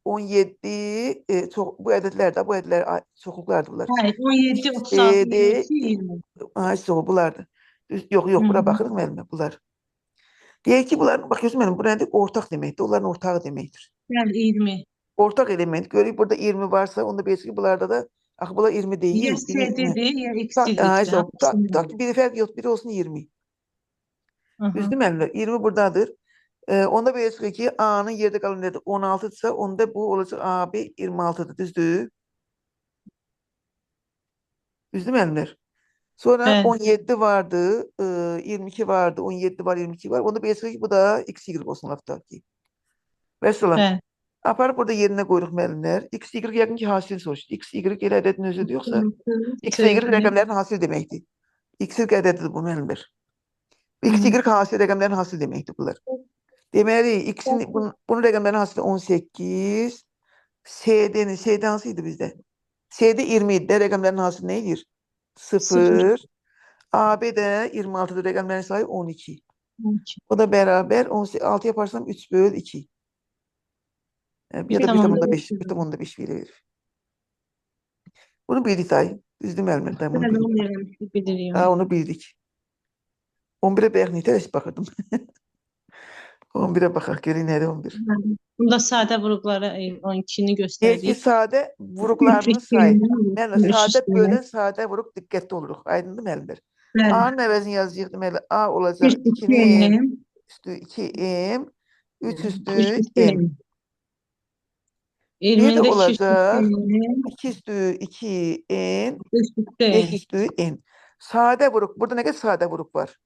17, çox, bu ədədlər də, bu ədədlər çoxluqlardır bunlar. Hə, 17, 36, D, 22, 20. Ha, işte o, bunlardır. Düz, yox, yox, bura Hı -hı. baxırıq müəllimə, bunlar. Deyir ki, bunların, bakıyorsun müəllim, bu nədir? Ortaq deməkdir. Onların ortağı deməkdir. Bəli, 20. Ortaq element. Görürük, burada 20 varsa, onda bilirsiniz ki, bunlarda da, axı bunlar 20 deyil. Ya Biri, CD-dir, ya ha, işte XY-dir. o. Tutaq ki, biri fərq yox, biri olsun 20. Düzdür müəllimlər? 20 buradadır. Onda belə çıxır ki, A-nın yerdə qalan nədir? 16-dırsa, onda bu olacaq AB 26-dır. Düzdür? Düzdür müəllimlər? Sonra Bəli. 17 vardı, 22 vardı, 17 var, 22 var. Onda belə çıxır ki, bu da XY olsun laf tutaq ki. Vəssalam. Bəli. Aparıb burada yerinə qoyuruq müəllimlər. X, Y yəqin ki, hasil soruşur. X, Y elə ədədin özüdür, yoxsa X, Y rəqəmlərin hasil deməkdir. X, Y ədədidir bu müəllimlər. X, Y hasil rəqəmlərin hasil deməkdir bunlar. Deməli, X-in bunun rəqəmlərin hasili 18. CD-nin, CD hansı idi bizdə? CD 20 idi. Rəqəmlərin hasili nə edir? 0. AB də 26-dır. Rəqəmlərin sayı 12. 12. O da bərabər 6 yaparsam 3 böl 2. Ya da 1,5. 1,5, 1,5 verir. Bunu bildik dayı. Düzdür müəllimlər? Dayı, bunu Bəli, bildik. onu bilirəm, bilirik. Ha, onu bildik. 11'e bayaq nətər baxırdım. 11'e baxaq, görək nədir 11. Bunda sadə vuruqlara 12-ni Deyir ki, göstərdik. sadə vuruqlarını say. Müəllimlər, sadə Üç bölən sadə vuruq diqqətli oluruq. Aydındır müəllimlər? Bəli. A-nın əvəzini yazacağıq deməli A olacaq 3 2-nin M, üstü 2M, 3 üstü 3 üstü M. M. Bir də 20-də 2 üstü olacaq M, 2 üstü 2N, 3 üstü 5 N. üstü N. Sadə vuruq. Burada nə qədər sadə vuruq var?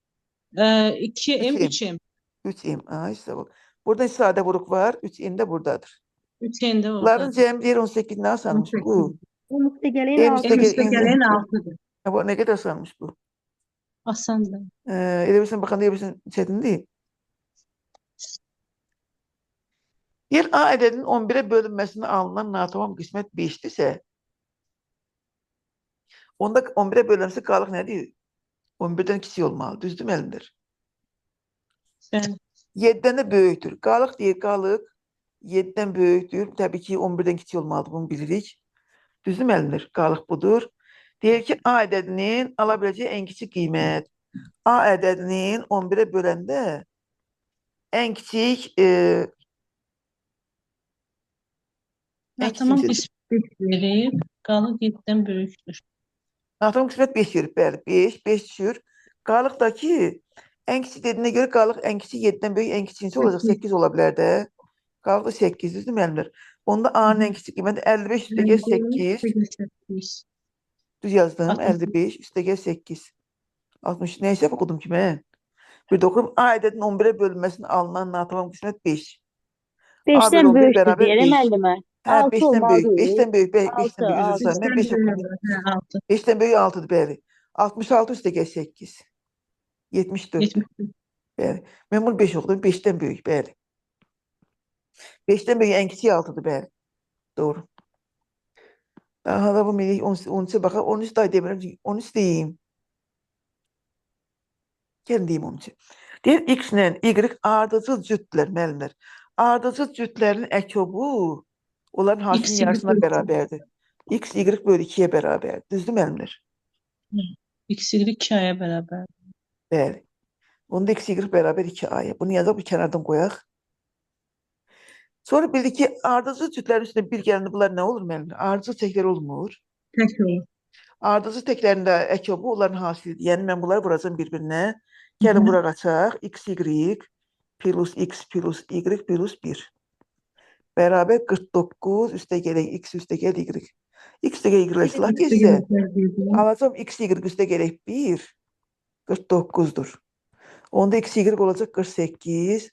2M, 3M. 3M. 3M. Ay, sağ ol. Burada sadə vuruq var. 3M də buradadır. 3N də Bunların oradadır. cəmi deyir 18 nə asanmış bu? M üstə gələn M 6. üstə M üstə gələn gələn 6-dır. Ha, bu nə qədər asanmış bu? Asandır. Elə bilirsən, baxanda elə bilirsən, çətin deyil. Deyir, A ədədinin 11-ə bölünməsində alınan natamam qismət 5-dirsə, onda 11-ə bölünməsi qalıq nədir? 11-dən kiçik olmalı. Düzdür müəllimlər? Bəli. 7-dən də böyükdür. Qalıq deyir, qalıq 7-dən böyükdür. Təbii ki, 11-dən kiçik olmalıdır, bunu bilirik. Düzdür müəllimlər? Qalıq budur. Deyir ki, A ədədinin ala biləcəyi ən kiçik qiymət. A ədədinin 11-ə böləndə ən kiçik ən kiçik Tamam seçim. qismət verib, qalıq 7-dən böyükdür. Natamam qismət 5 verib, bəli. 5, 5 düşür. Qalıqdakı ən kiçik dediyinə görə qalıq ən kiçik 7-dən böyük, ən kiçik olacaq 8 ola bilər də. Qalıq da 8, düzdür müəllimlər? Onda A-nın ən kiçik qiyməti 55 üstəgəl 8. 8. Düz yazdım. 60. 55 üstəgəl 8. 60. Nə hesab oxudum ki mən? Bir də oxuyum. A ədədinin 11-ə bölünməsinin alınan natamam qismət 5. A bölü 5-dən 11 böyükdür bərabər deyirəm 5. müəllimə. Hə, 6 5-dən böyük. olmalı. 5-dən böyük. 5-dən 6, böyük. Üzr 6. istəyirəm. Mən 5 oxudum. Hə, 6. 5-dən böyük 6-dır, bəli. 66 üstəgəl 8. 74. 74. Bəli. Mən bunu 5 oxudum. 5-dən böyük, bəli. 5-dən böyük ən kiçik 6-dır, bəli. Doğru. Daha da bu minik 13-ə baxaq. 13 day demirəm, çünki 13 deyim. Gəlin deyim 13-ü. Deyir, X ilə Y ardıcıl cütdürlər, müəllimlər. Ardıcıl cütlərin əkobu onların hasilinin X, Y yarısına bölü iki. bərabərdir. X, Y bölü 2-yə bərabərdir. Düzdür, müəllimlər? X, Y 2-yə bərabər. Bəli. Onda X, Y bərabər 2A-ya. Bunu yazaq, bir kənardan qoyaq. Sonra bildik ki, ardıcıl cütlərin üstünə bir gələndə bunlar nə olur müəllim? Ardıcıl təklər olmur. Tək olur. Ardıcıl təklərində əkobu onların hasilidir. Yəni mən bunları vuracağam bir-birinə. Gəlin bura qaçaq. X, Y plus X plus Y plus 1. Bərabər 49 üstə gələk X üstə gəl Y. X üstə gəl Y silah getsə, alacağam X, Y üstə gələk 1, 49-dur. Onda X, Y olacaq 48.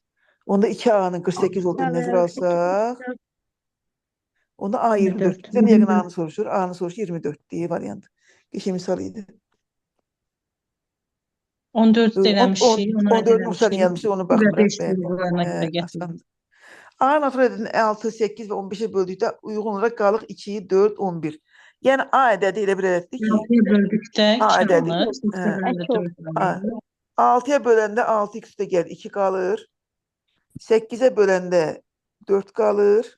Onda 2A-nın 48 olduğunu nəzərə alsaq, onda A 24. 24. Bizə niyə A-nı soruşur? A-nı soruşur 24 deyə variant. Qəşəng misal idi. 14 də eləmişik, ona 14 nöqsanı yazmışıq, onu Bir də baxmıram. 5 Bəli. qurğularına görə gətirdik. Asandır. A natural ədədini 6, 8 və 15-ə böldükdə uyğun olaraq qalıq 2, 4, 11. Yəni A ədədi elə bir ədəddir ki, 6-ya böldükdə A 2 ədədi. alınır, 8-ə Hə. böləndə Ək 4 A. alınır. 6-ya böləndə 6x üstə gəlir 2 qalır. 8-ə böləndə 4 qalır.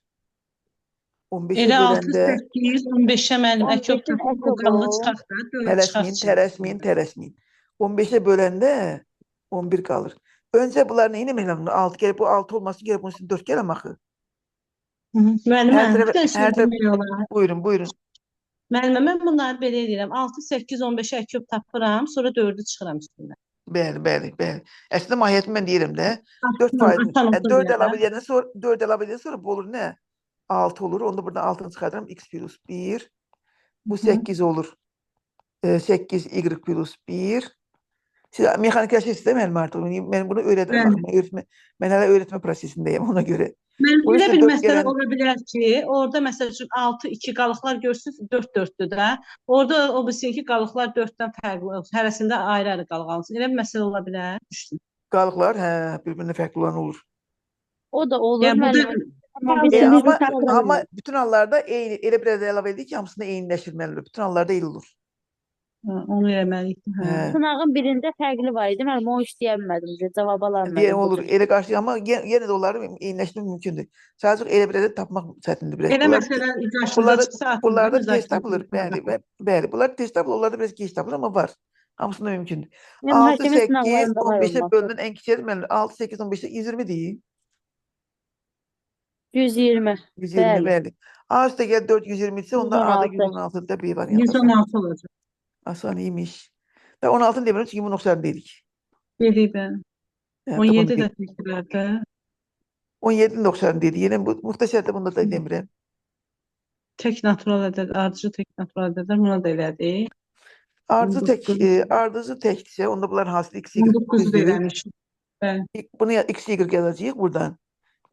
15-ə Elə 6, böləndə 8, 15-ə müəllim əkob 15-in tapıb o əkobu. qalığı çıxaq da, 4 çıxaq tələsməyin, içindən. tələsməyin, tələsməyin. 15-ə böləndə 11 qalır. Öncə bunları nə etmək lazımdır? 6 gəlib, bu 6 olmasın, gəlib bunun üstünə 4 gələm axı. Müəllimə, Hər bir tərəfə, dənə şey hər tərəfə, demək olar. buyurun, buyurun. Müəllimə, mən bunları belə eləyirəm. 6, 8, 15-ə əkob tapıram, sonra 4-ü çıxıram üstündən. Bəli, bəli, bəli. Əslində mahiyyətini mən deyirəm də. 4 Asan, faiz, asan olsun 4 deyə də. əlavə edəndən sonra 4 əlavə edəndən sonra bu olur nə? 6 olur. Onda buradan 6-nı çıxardıram. X plus 1. Bu 8 olur. 8 Y plus 1. Siz mexanikləşirsiniz də müəllim artıq. Mən bunu öyrədirəm. Bəli. Baxın, mən, mən hələ öyrətmə prosesindəyəm ona görə. Mənim O elə yüzden bir 4 məsələ gələn ola bilər ki, orada məsəl üçün 6, 2 qalıqlar görsünüz 4 4-dür də. Orada o bilsin ki, qalıqlar 4-dən fərqli olsun. Hərəsində ayrı-ayrı qalıq alınsın. Elə bir məsələ ola bilər. Düşsün. qalıqlar, hə, bir-birinə fərqli olan olur. O da olur Yəni burada müəllim. Amma bizim Amma bir amma bütün hallarda eyni elə bir ədəd əlavə edirik ki, hamısında eyniləşirməlidir. Bütün hallarda eyni olur. Ha, onu eləməliyik. Hə. Hə. sınağın birində fərqli var idi. Müəllim, onu işləyə bilmədim. Cavab Deyə alamadım bu olur. cür. Elə qarşı amma yenə də onları eyniləşdirmək mümkündür. Sadəcə elə bir ədəd tapmaq çətindir biraz. Elə Bunlar məsələ qarşınıza bunlarda çıxsa atın da bunlarda tez müzakirə tapılır. edin. Bəli, bəli. Bunlar tez tapılır. Onlarda biraz gec tapılır amma var. Hamısında mümkündür. Yəni 6, məhkəmə 8, sınaqlarında var 15-ə olması. bölünən ən kiçik ədəd 6, 8, 15-ə 120 deyil. 120. 120 Bəli. bəli. A üstə gəl 4 120 isə onda A da 116. 116 da bir variant. Asan, 116 olacaq. asan imiş. Da 16-nı demirəm çünki bunu oxşarını dedik. Dedik bəli. Hə, da bunu 17 də dedik. təklərdə. 17-ni də oxşarını dedik. Yenə bu müxtəsər də bunda da demirəm. Tək natural ədəd, ardıcıl tək natural ədədlər buna da elədik. Ardıcı tək, 19, ardıcı təkdirsə, onda bunların hasili x, y 19-u da düzdür. eləmişik. Bəli. Bunu x, y yazacağıq buradan.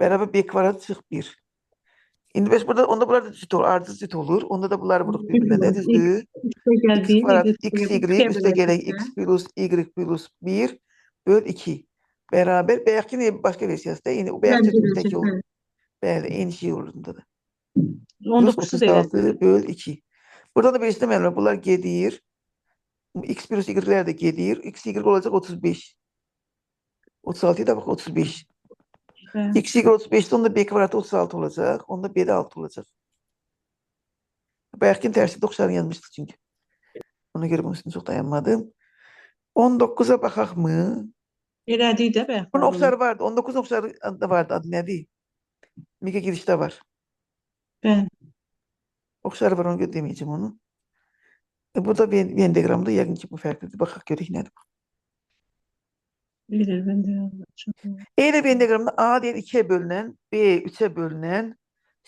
Bərabər b kvadrat çıx 1. İndi bəs burada onda bunlar da cüt olur, ardıcıl cüt olur. Onda da bunları vuruq bir-birinə də, düzdür? Üstə gəl X 1, kvadrat, Y x, üstə y gəl üstə gələk 2-yə x plus y plus 1 böl 2. Bərabər, bayaqki başqa versiyası da, eyni, bayaq Bəli, cütün tək gələcək, olur. bəli. Bəli, eyni şey olur bunda da. Plus 19-u da elədik. 36 böl 2. Burada da birisi müəllim, bunlar gedir. X plus y'lər də gedir. X, y olacaq 35. 36'ya da bax 35. Bəli. X, y 35'də onda B kvadratı 36 olacaq. Onda B də 6 olacaq. Bayaqkinin tərsi 90 yazmışdıq çünki. Ona görə bunun üstünə çox dayanmadım. 19-a baxaq mı? Elədik də bayaq. Bunun oxşarı vardı. 19 oxşarı da vardı. Adı nədir? Miqə girişdə var. Bəli. Oxşarı var, ona görə deməyəcəm onu. Bu da Venn diaqramında yəqin ki bu fərqlidir. Baxaq görək nədir bu. Bilir, mən də çox. Eyni Venn diaqramında A deyir 2-yə bölünən, B 3-ə bölünən,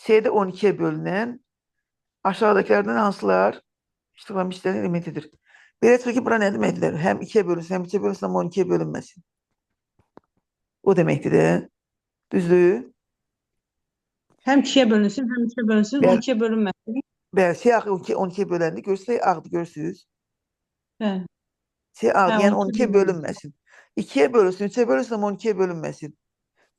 C də 12-yə bölünən aşağıdakilərdən hansılar iştiqlam hissələrin elementidir. Belə çıxır ki, bura nə deməkdir? Həm 2-yə bölünsün, həm 3-ə bölünsün, amma 12-yə bölünməsin. O deməkdir də. Düzdür? Həm 2-yə bölünsün, həm 3-ə bölünsün, Bəli. 12-yə bölünməsin. Bəli, C ağ 12-yə böləndə görürsünüz, ağdır, görürsünüz. Bəli. C ağ, Hə, yəni 12-yə 12-yə bölünməsin. bölünməsin. 2-yə bölünsün, 3-ə bölünsün, amma 12-yə bölünməsin.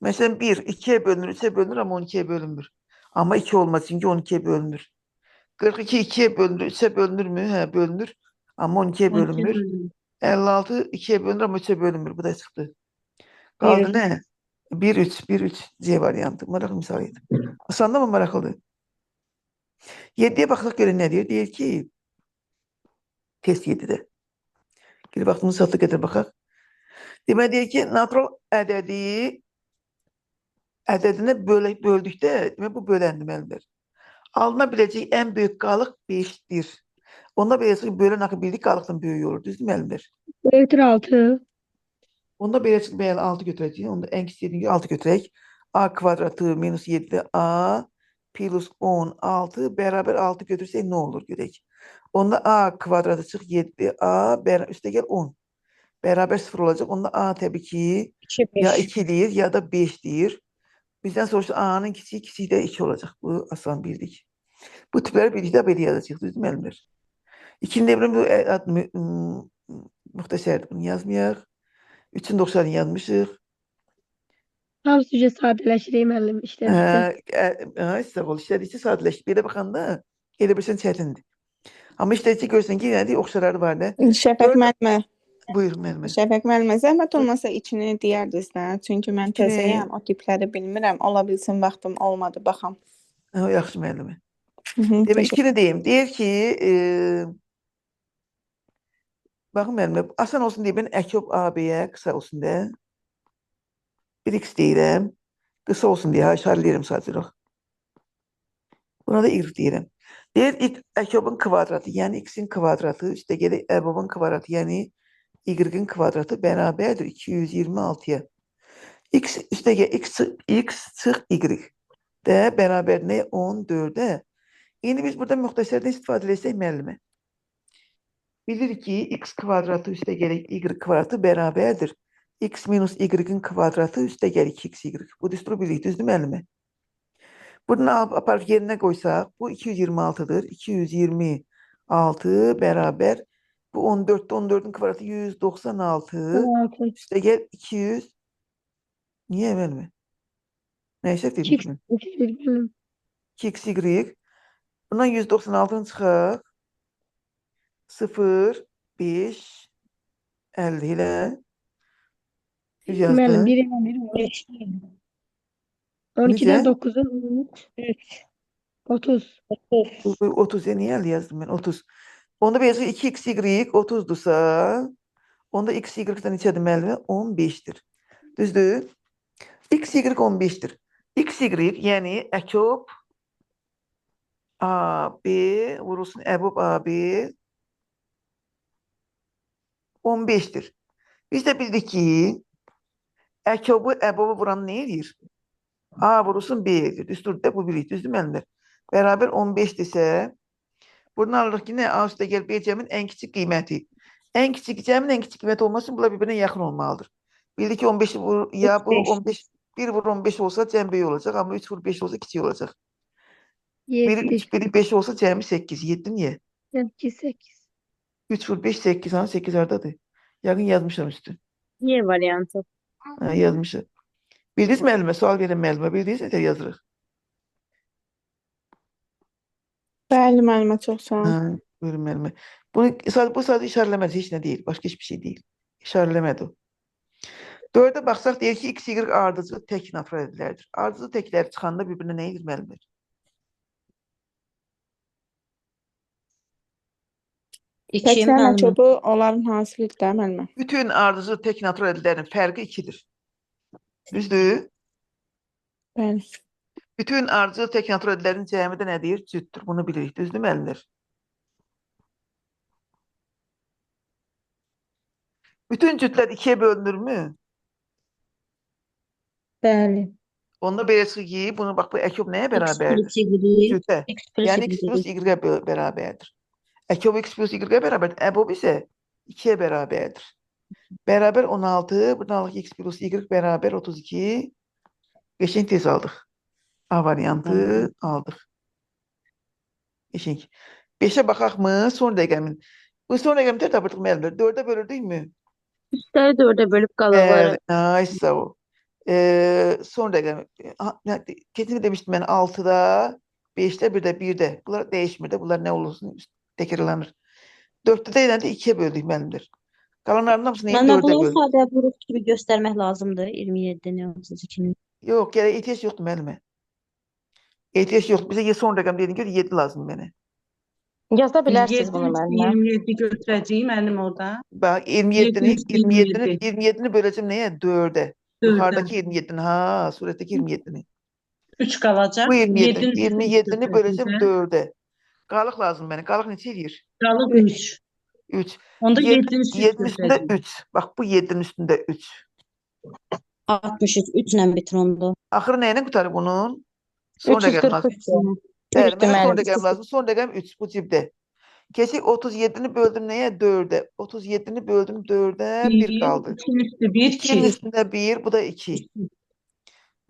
Məsələn, 1 2-yə bölünür, 3-ə bölünür, amma 12-yə bölünmür. Amma 2 olmaz, çünki 12-yə bölünür. 42 2-yə bölünür, 3-ə bölünürmü? Hə, bölünür. Amma 12-yə 12-yə bölünmür. bölünmür. 56 2-yə bölünür, amma 3-ə bölünmür. Bu da çıxdı. Qaldı 1. nə? 1 3 1 3 C variantı. Maraqlı misal idi. Asan amma maraqlıdır. 7-yə baxaq görək nə deyir? Deyir ki, test 7-də. Bir vaxtımız çatdı qədər baxaq. Deməli deyir ki, natural ədədi Ədədinə böldükdə, demək bu böləndir müəllimlər. Alına biləcək ən böyük qalıq 5-dir. Onda belə çıxır, bölən axı bildik qalıqdan böyük olur, düzdür müəllimlər? Böyükdür 6. Onda belə çıxır, bəli 6 götürəcəyik. Onda ən kiçik dediyim kimi 6 götürək. A kvadratı minus 7 A plus 16 bərabər 6 götürsək nə olur görək. Onda A kvadratı çıx 7A üstə gəl 10. Bərabər 0 olacaq. Onda A təbii ki 2, ya 5. 2 deyir ya da 5 deyir. Bizdən soruşdu A-nın kiçiyi, kiçiyi də 2 olacaq. Bu asan bildik. Bu tipləri bildikdə belə yazacaq, düzdür müəllimlər? İkinci də bu ad müxtəsərdir, bunu yazmayaq. 3-ün 90-ını yazmışıq. Tam süje sadələşir müəllim işlədikcə. Sağ ol, işlədikcə sadələşir. Belə baxanda elə bilsən çətindir. Amma işlədikcə görsən ki, yəni oxşarları var da. Şəfəq müəllimə, Buyur müəllimə. Şəfəq müəllimə, zəhmət olmasa içini deyərdiniz də. Çünki mən İçini- təzəyəm, o tipləri bilmirəm. Ola bilsin vaxtım olmadı, baxam. Hə, yaxşı müəllimə. Hı, Demək, təşəkkür. ikini deyim. Deyir ki, baxın müəllimə, asan olsun deyə mən əkob AB-yə qısa olsun deyə 1x deyirəm. Qısa olsun deyə, ha, işarələyirəm sadəcə olaraq. Buna da y deyirəm. Deyir, əkobun kvadratı, yəni x-in kvadratı, üstə gəlir əbobun kvadratı, yəni y-in kvadratı bərabərdir 226-ya. X üstə gəl, x, x çıx y də bərabər nə? 14-ə. İndi biz burada müxtəsərdən istifadə etsək müəllimə. Bilirik ki, x kvadratı üstə gələk y kvadratı bərabərdir. X minus y-in kvadratı üstə gəlir 2xy. Bu düsturu bilirik, düzdür müəllimə? Buradan alıb aparıb yerinə qoysaq, bu 226-dır. 226 bərabər. Bu 14-də 14-ün kvadratı 196. 16. Üstə gəl 200. Niyə müəllimə? Nə səhv dedim ki mən? 2x müəllim. 2xy. Bundan 196-nı çıxaq. 0, 5, 50 ilə. Düz Müəllim yazdım. 1 1 12-dən Necə? 9-un 3. 30. Bu 30 ya niyə 50 yazdım mən? 30. Onda bir yazır 2xy 30-dursa, onda x y-dən neçədir müəllimə? 15-dir. Düzdür? X y 15-dir. X y, yəni əkob AB vurulsun əbob AB 15-dir. Biz də bildik ki, əkobu əbobu vuran nə edir? A vurulsun B edir. Düzdür də bu bilik. Düzdür müəllimlər? Bərabər 15-dirsə, buradan alırıq ki, nə? A üstə gəl B cəmin ən kiçik qiyməti. Ən kiçik cəmin ən kiçik qiyməti olması üçün bunlar bir-birinə yaxın olmalıdır. Bildik ki, 15 vur, ya bu 15, 1 vur 15 olsa cəm böyük olacaq, amma 3 vur 5 olsa kiçik olacaq. 1 7. 3, 1 5 olsa cəmi 8. 7 niyə? 8, 8. 3 vur 5, 8. Ha, 8 hardadır? Yəqin yazmışam üstü. Y variantı. Ha, yazmışam. Bildiniz müəllimə? Sual verən müəllimə. Bildiniz nətər yazırıq? Bəli müəllimə, çox sağ olun. Ha, buyurun müəllimə. Bunu, bu sadəcə işarələmədir, heç nə deyil. Başqa heç bir şey deyil. İşarələmədir o. 4-ə baxsaq, deyir ki, x, y ardıcıl tək natural ədədlərdir. Ardıcıl təklər çıxanda bir-birinə nə edir müəllimlər? 2 Təklərin müəllimə. əkobu onların hasilidir də müəllimə. Bütün ardıcıl tək natural ədədlərin fərqi 2-dir. Düzdür? Bəli. Bütün ardıcıl tək natural ədədlərin cəmi də nə deyir? Cütdür. Bunu bilirik. Düzdür müəllimlər? Bütün cütlər 2-yə bölünürmü? Bəli. Onda belə çıxır ki, bunu bax bu əkob nəyə X bərabərdir? plus Y. Cütə. X plus Yəni x Y. plus y bərabərdir. Əkob x plus y bərabərdir. Əbob isə 2-yə bərabərdir. Bərabər 16. Buradan alıq x plus y bərabər 32. Qəşəng tez aldıq. A variantı aldıq. Qəşəng. 5-ə baxaq mı? Son rəqəmin. Bu son rəqəmi tər tapırdıq müəllimlər. 4-ə bölürdükmü? Üstləri 4-ə bölüb qalıqları. Bəli. Ay sağ ol. Son rəqəmi. Keçən demişdim mən 6-da, 5-də, bir də 1-də. Bunlar dəyişmir də. Bunlar nə olursun təkrarlanır. 4-də də elə də 2-yə böldük müəllimlər. Qalanlarının hamısını Müəllimə, 4-ə bunu böldük. sadə vuruq kimi göstərmək lazımdır. 27-ni, 32-ni. Yox, gərək ehtiyac yoxdur müəllimə. Ehtiyac yoxdur. Bizə son rəqəm dediyinə görə 7 lazım mənə. Yaza bilərsiniz 7 bunu müəllimə. 27 götürəcəyik müəllim orada. Bax 27-ni 7 27. 27-ni 27-ni böləcəm nəyə? 4-ə. 4-ə. Yuxarıdakı 27-ni, ha, surətdəki 27-ni. 3 qalacaq. Bu 27. 7-nin üstündə 3 27-ni böləcəm götürəcəm. 4-ə. Qalıq lazım mənə. Qalıq neçə eləyir? Qalıq 3. 3. Onda 7-nin üstündə 3 7-nin üstündə götürəcəm. 3. Bax, bu 7-nin üstündə 3. 63 3 ilə bitir onda. Axırı nə ilə qurtarır bunun? Son rəqəm lazım. 343. Bəli, Üçdür mənə son müəllim. rəqəm lazım. Son rəqəm 3 bu cibdə. Keçək 37-ni böldüm nəyə? 4-ə. 37-ni böldüm 4-ə, 1 1, qaldı. 2-nin üstü 1, 2-nin 2. üstündə 1, bu da 2.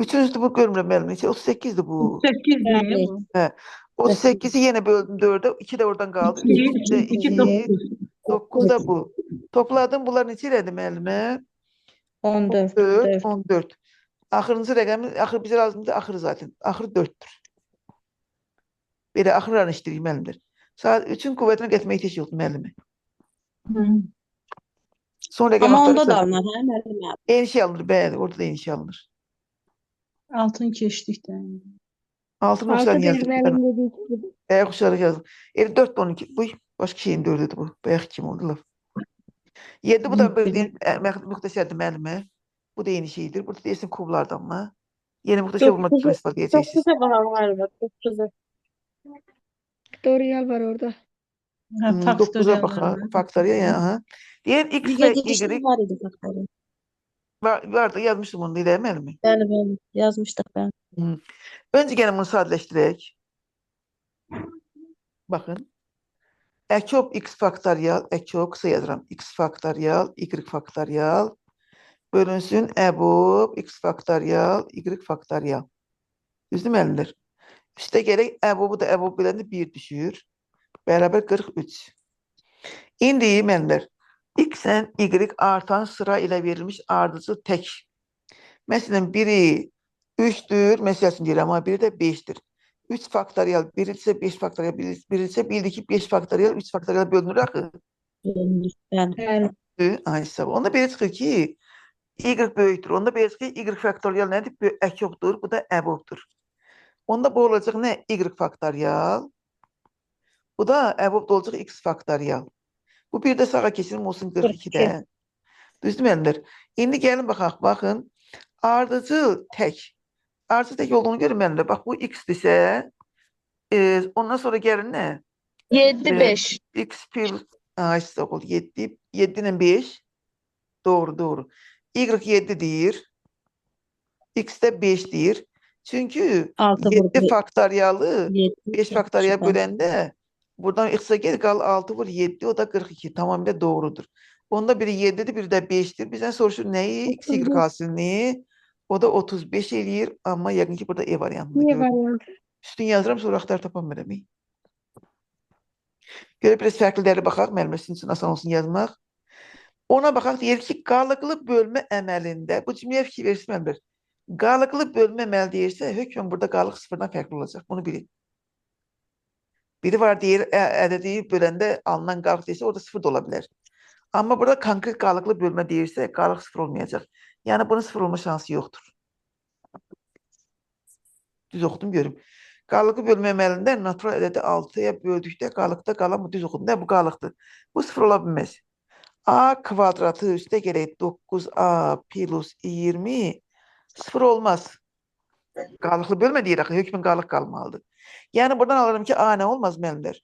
3-ün üstü bu görmürəm müəllim. Neçə? 38-dir bu. 38-dir Bəli. bu. Hə. 38-i yenə böldüm 4-ə. 2 də oradan qaldı. 2, 3-ün üstündə 2, 2, 9. 9 da bu. Topladım. Bunlar neçə elədi müəllimə? 14. 4, 4. 14. Axırıncı rəqəmi, axır bizə lazımdır, axırı zaten. Axırı 4-dür. Belə axırlarını işləyirik müəllimlər. Saat 3-ün qüvvətinə gətirməyə ehtiyac yoxdur müəllimi. Son rəqəm Amma onda da axtarırsa, alınır, hə müəllimə? eyni şey alınır, bəli, orada da eyni şey alınır. Altını keçdik də. 6 6 nöqsan bir yazdım. müəllim dediyi gibi. Bayaq uşaq yazdım. Elə 4 də 12. Buy, başqa şeyin 4-üdür bu. Bayaq kim oldu laf. 7 bu da bir müxtəsərdir müəllimə. Bu da eyni şeydir. Burada deyirsin kublardan mı? Yeni müxtəsər vurma 9-a istifadə edəcəksiniz. 9-a baxaq müəllimə. 9-a. Faktöriyel var orada. Hə, 9-a faktorial baxaq. var. Faktorial, yəni, aha. Deyir x və Gedişdə y var idi faktorial. var, vardı, yazmışdım onu da elə müəllimi. Bəli, bəli. Yazmışdıq bəli. Öncə gəlin bunu sadələşdirək. Baxın. Əkop x faktorial, əkop qısa yazıram. X faktorial, y faktorial bölünsün əbob x faktorial, y faktorial. Düzdür müəllimlər? Üstə gələk əbobu da əbob beləndə 1 düşür. Bərabər 43. İndi müəllimlər, x-lə y artan sıra ilə verilmiş ardıcıl tək. Məsələn, biri 3-dür, məsəl üçün deyirəm, amma biri də 5-dir. 3 faktorial, biri isə 5 faktorial, biri isə bildik ki, 5 faktorial, 3 faktorial bölünür axı. Bölünür. Bəli. Bəli. Ay, sağ ol. Onda belə çıxır ki, y böyükdür. Onda belə çıxır ki, y faktorial nədir? Əkobdur, bu da əbobdur. Onda bu olacaq nə? Y faktorial. Bu da əbob da olacaq x faktorial. Bu bir də sağa keçirim olsun 42-də. Düzdür müəllimlər? İndi gəlin baxaq, baxın. Ardıcıl tək. Ardıcıl tək olduğunu görə müəllimlər. Bax, bu x-dirsə, ondan sonra gəlin nə? 7, 5. X plus, ay, sağ ol, 7, 7 ilə 5. Doğru, doğru. Y 7 deyir. X də 5 deyir. Çünki 6 7 faktorialı 7 5 faktorial böləndə buradan x-a gəl, qal 6 vur 7, o da 42. Tamamilə doğrudur. Onda biri 7-dir, biri də 5-dir. Bizdən soruşur nəyi? X, Y hasilini. O da 35 eləyir. Amma yəqin ki, burada E variantını Niye gördüm. variantı? Üstün yazıram, sonra axtar tapa bilmirəm. Görə biraz fərqliləri baxaq, müəllimə sizin üçün asan olsun yazmaq. Ona baxaq, deyir ki, qalıqlı bölmə əməlində, bu cümləyə fikir versin müəllimlər. Qalıqlı bölmə əməli deyirsə, hökmən burada qalıq sıfırdan fərqli olacaq. Bunu bilin. Biri var deyir, ədədi böləndə alınan qalıq deyirsə, orada sıfır da ola bilər. Amma burada konkret qalıqlı bölmə deyirsə, qalıq sıfır olmayacaq. Yəni, bunun sıfır olma şansı yoxdur. Düz oxudum, görüm. Qalıqlı bölmə əməlində natural ədədi 6-ya böldükdə qalıqda qalan bu düz oxudum. Nə, bu qalıqdır. Bu sıfır ola bilməz. A kvadratı üstə gələk 9A plus 20 sıfır olmaz. Qalıqlı bölmə deyir axı, hökmən qalıq qalmalıdır. Yəni buradan alıram ki, A nə olmaz müəllimlər?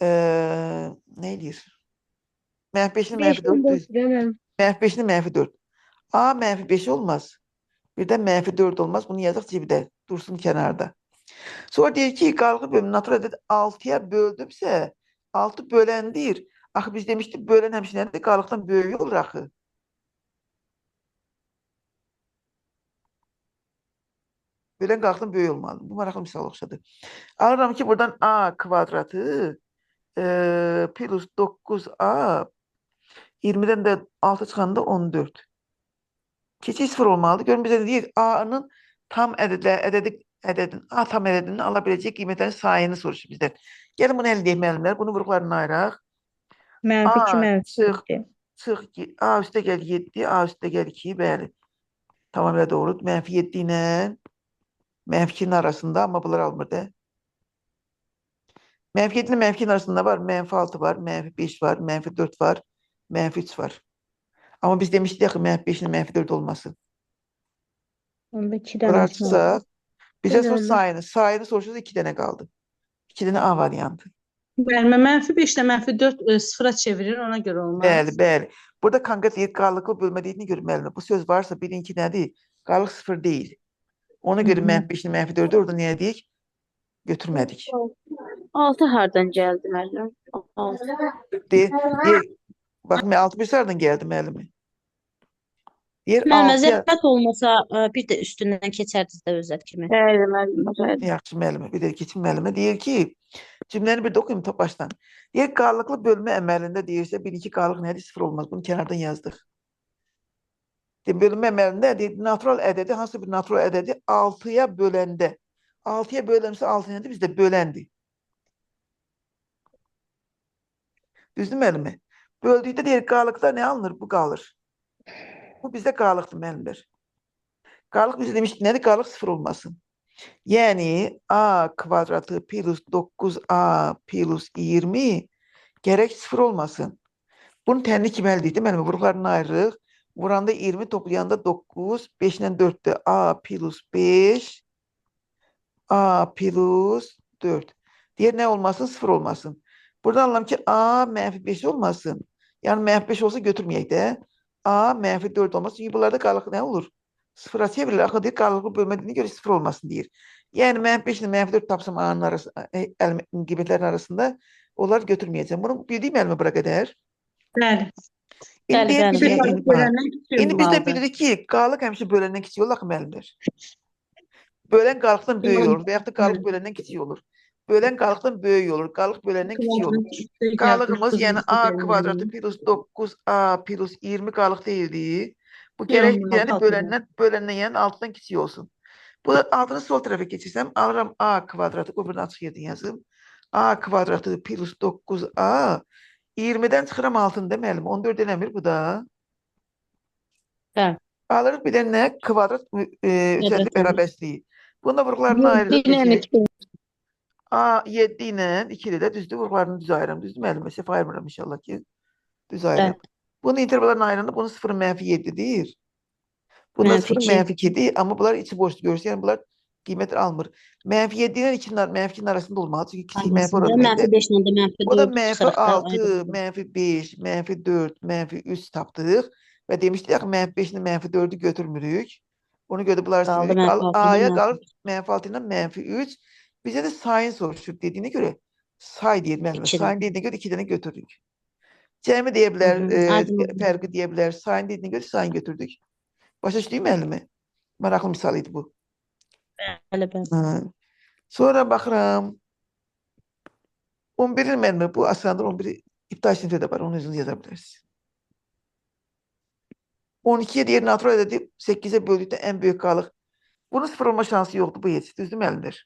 Nə eləyir? Mənfi 5-ni mənfi 4 düz. Mənfi 5-ni mənfi 4. A mənfi 5 olmaz. Bir də mənfi 4 olmaz. Bunu yazaq cibdə. Dursun kənarda. Sonra deyir ki, qalıqlı bölmə natural ədəd 6-ya böldümsə, 6 böləndir. Axı biz demişdik, bölən həmişə nədir? Qalıqdan böyük olur axı. Bölən qalıqdan böyük olmalıdır. Bu maraqlı misal oxşadı. Alıram ki, buradan A kvadratı plus 9A 20-dən də 6 çıxanda 14. Keçik 0 olmalıdır. Görün bizə deyir, A-nın tam ədədin, A tam ədədinin ala biləcəyi qiymətlərin sayını soruşur bizdən. Gəlin bunu əldə edək müəllimlər. Bunu vuruqlarına ayıraq. Mənfi 2, A mənfi çıx, 7. çıx, A üstə gəl 7, A üstə gəl 2, bəli. Tamamilə doğru. Mənfi 7 ilə mənfi 2-nin arasında, amma bunlar almır da. Mənfi 7 ilə mənfi 2-nin arasında var, mənfi 6 var, mənfi 5 var, mənfi 4 var, mənfi 3 var. Amma biz demişdik axı, mənfi 5 ilə mənfi 4 olmasın. Onda 2 Bunlar dənəsini aldım. çıxsaq, bizə sor Bəli. sayını. Sayını soruşursa 2 dənə qaldı. 2 dənə A variantı. Müəllimə, mənfi 5 ilə mənfi 4 sıfıra çevirir, ona görə olmaz. Bəli, bəli. Burada konkret deyir, qalıqlı bölmə dediyinə görə müəllimə, bu söz varsa bilin ki nədir? Qalıq 0 deyil. Ona görə mənfi 5 ilə mənfi 4-ü orada niyə deyik? Götürmədik. 6 hardan gəldi müəllim? 6. Deyir, deyir, bax, 6 bir hardan gəldi müəllimə? Deyir, Müəllimə, 6-ya zəhmət olmasa bir də üstündən keçərdiniz də özət kimi. Bəli, müəllimə, bəli. Yaxşı müəllimə, bir də keçin müəllimə deyir ki, cümləni bir də oxuyum top başdan. Deyir, qalıqlı bölmə əməlində deyirsə, 1-2 qalıq nədir? 0 olmaz. Bunu kənardan yazdıq. Deyir, bölmə əməlində deyir, natural ədədi, hansı bir natural ədədi 6-ya böləndə. 6-ya böləmsə 6 nədir? Bizdə böləndir. Düzdür müəllimə? Böldükdə deyir, qalıqda nə alınır? Bu qalır. Bu bizdə qalıqdır müəllimlər. Qalıq bizə demişdik, nədir? Qalıq 0 olmasın. Yəni A kvadratı plus 9A plus 20 gərək 0 olmasın. Bunun tənini kim əldə etdi? Müəllimə, vuruqlarını ayırırıq. Vuranda 20, toplayanda 9, 5 ilə 4-dür. A plus 5, A plus 4. Deyir, nə olmasın? 0 olmasın. Buradan anlam ki, A mənfi 5 olmasın. Yəni, mənfi 5 olsa götürməyək də. A mənfi 4 olmasın. Çünki bunlarda qalıq nə olur? 0-a çevrilir. Axı deyir, qalıqlı bölmə dediyinə görə 0 olmasın deyir. Yəni, mənfi 5 ilə mənfi 4 tapsam A-nın arası, qiymətlərin arasında onları götürməyəcəm. Bunu bildik müəllimə bura qədər. Bəli. İndi Bəli, deyir ki, bəli. Qalıq böləndən kiçik indi biz də olmalıdır. bilirik ki, qalıq həmişə böləndən kiçik olur axı müəllimlər. Bölən qalıqdan böyük olur və yaxud da qalıq böləndən kiçik olur. Bölən qalıqdan böyük olur, qalıq böləndən kiçik olur. Qalığımız, yəni A kvadratı plus 9A plus 20 qalıq deyildi. Bu gərək yəni böləndən yəni 6-dan kiçik olsun. Bu 6-nı sol tərəfə keçirsəm, alıram A kvadratı, qoy buradan açıq yerdən yazım. A kvadratı plus 9A 20-dən çıxıram 6-nı da müəllim. 14 eləmir bu da. Bəli. Alırıq bir də nə? Kvadrat üç ədədli bərabərsliyi. Bunu da vuruqlarını ayırırıq. 7 ilə 2. A 7 ilə 2 ilə də düzdür. Vuruqlarını düz ayırıram. Düzdür müəllim? Səhv ayırmıram inşallah ki. Düz ayırıram. Bunu intervallarını ayıranda bunu 0 mənfi 7 deyir. Bunda Mənfi 0 2. mənfi 2-dir. Amma bunlar içi boşdur görürsünüz. Yəni bunlar qiymət almır. Mənfi 7 ilə 2-nin mənfi 2-nin arasında olmalı. Çünki kiçik mənfi orada Mənfi deməkdir. 5 ilə də mənfi O da 4 mənfi çıxırıq da. 6, Aydın. mənfi 5, mənfi 4, mənfi 3 tapdıq. Və demişdik axı mənfi 5 ilə mənfi 4-ü götürmürük. Ona görə də bunları Qaldı silirik. mənfi Qal, 6 ilə A-ya mənfi qalır mənfi 6 ilə mənfi 3. Bizə də sayın soruşur dediyinə görə say deyir müəllimə. 2 Sayın dediyinə görə 2 dənə götürdük. Cəmi deyə bilər, Aydın oldu. fərqi deyə bilər. Sayın dediyinə görə sayın götürdük. Başa düşdük müəllimi? Maraqlı misal idi bu. Bəli, bəli. Hə. Sonra baxıram. 11-in müəllimi bu asandır. 11-i ibtidai sinifdə də var. Onu özünüz yaza bilərsiniz. 12-yə deyir natural ədədi 8-ə böldükdə ən böyük qalıq. Bunun sıfır olma şansı yoxdur bu heç. Düzdür müəllimlər?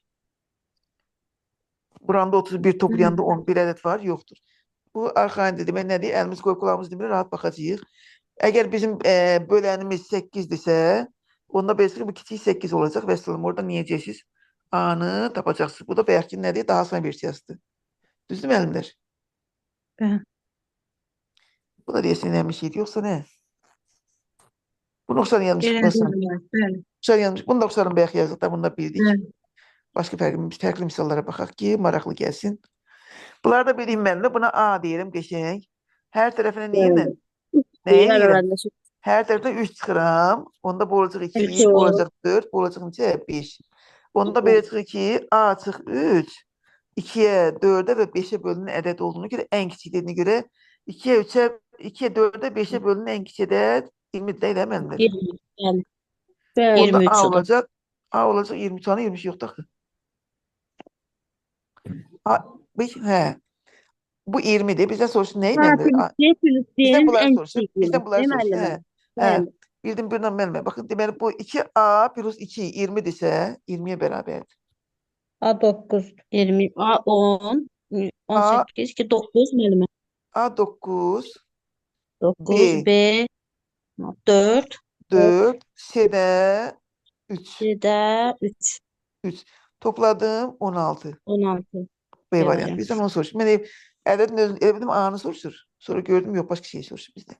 Buranda 31 toplayanda 11 ədəd var, yoxdur. Bu arxayındır. Demək nədir? Əlimiz qoyub qulağımız demir, rahat baxacağıq. Əgər bizim bölənimiz 8-dirsə, onda belə ki, bu kiçik 8 olacaq. Vəssalam, orada niyə deyəcəksiniz? A-nı tapacaqsınız. Bu da bayaq ki, nədir? Daha asan versiyasıdır. Düzdür müəllimlər? Bəli. Bu da deyəsən eləmiş şeydir, yoxsa nə? Bunu oxşar yanlış. Elə bəli. Oxşar yanlış. Bunu da oxşarın bayaq yazdıq da, bunu da bildik. Bəli. Başqa fərqli misallara baxaq ki, maraqlı gəlsin. Bunlar da bileyim müəllimlər. Buna A deyirəm qəşəng. Hər tərəfinə nə edirəm? Nə edirəm? Hər tərəfinə 3 çıxıram. Onda bu olacaq 2, Üç bu olur. olacaq 4, bu olacaq neçə? 5. Onda belə çıxır ki, A çıx 3, 2-yə, 4-ə və 5-ə bölünən ədəd olduğuna görə ən kiçik dediyinə görə 2-yə, 3-ə, 2-yə, 4-ə, 5-ə bölünən ən kiçik ədəd 20 deyil, hə müəllimlər? 20. Bəli. Bəli. Onda 23 A odur. olacaq. A olacaq 23 tane 23 yoxdur axı. A, bir, hə. Bu 20-dir. Bizdən soruşsun nə ilə? A plus Bizdən C-nin bunları ən soruşur. kiçik Bizdən qiyməti, bunları değil soruşur. müəllimə? Hə. Hə. Bəli. Bildim bir müəllimə. Baxın, deməli bu 2A plus 2 20-dirsə, 20-yə bərabərdir. A 9. 20, A 10, 18, 2, 9 müəllimə. A 9, 9, B B 4, 4, C də 3. C də 3, 3. Topladım 16. 16. B B variantı. variantı. Bizdən onu soruşur. Mən ədədin özünü elə bildim A-nı soruşur. Sonra gördüm yox, başqa şey soruşur bizdən.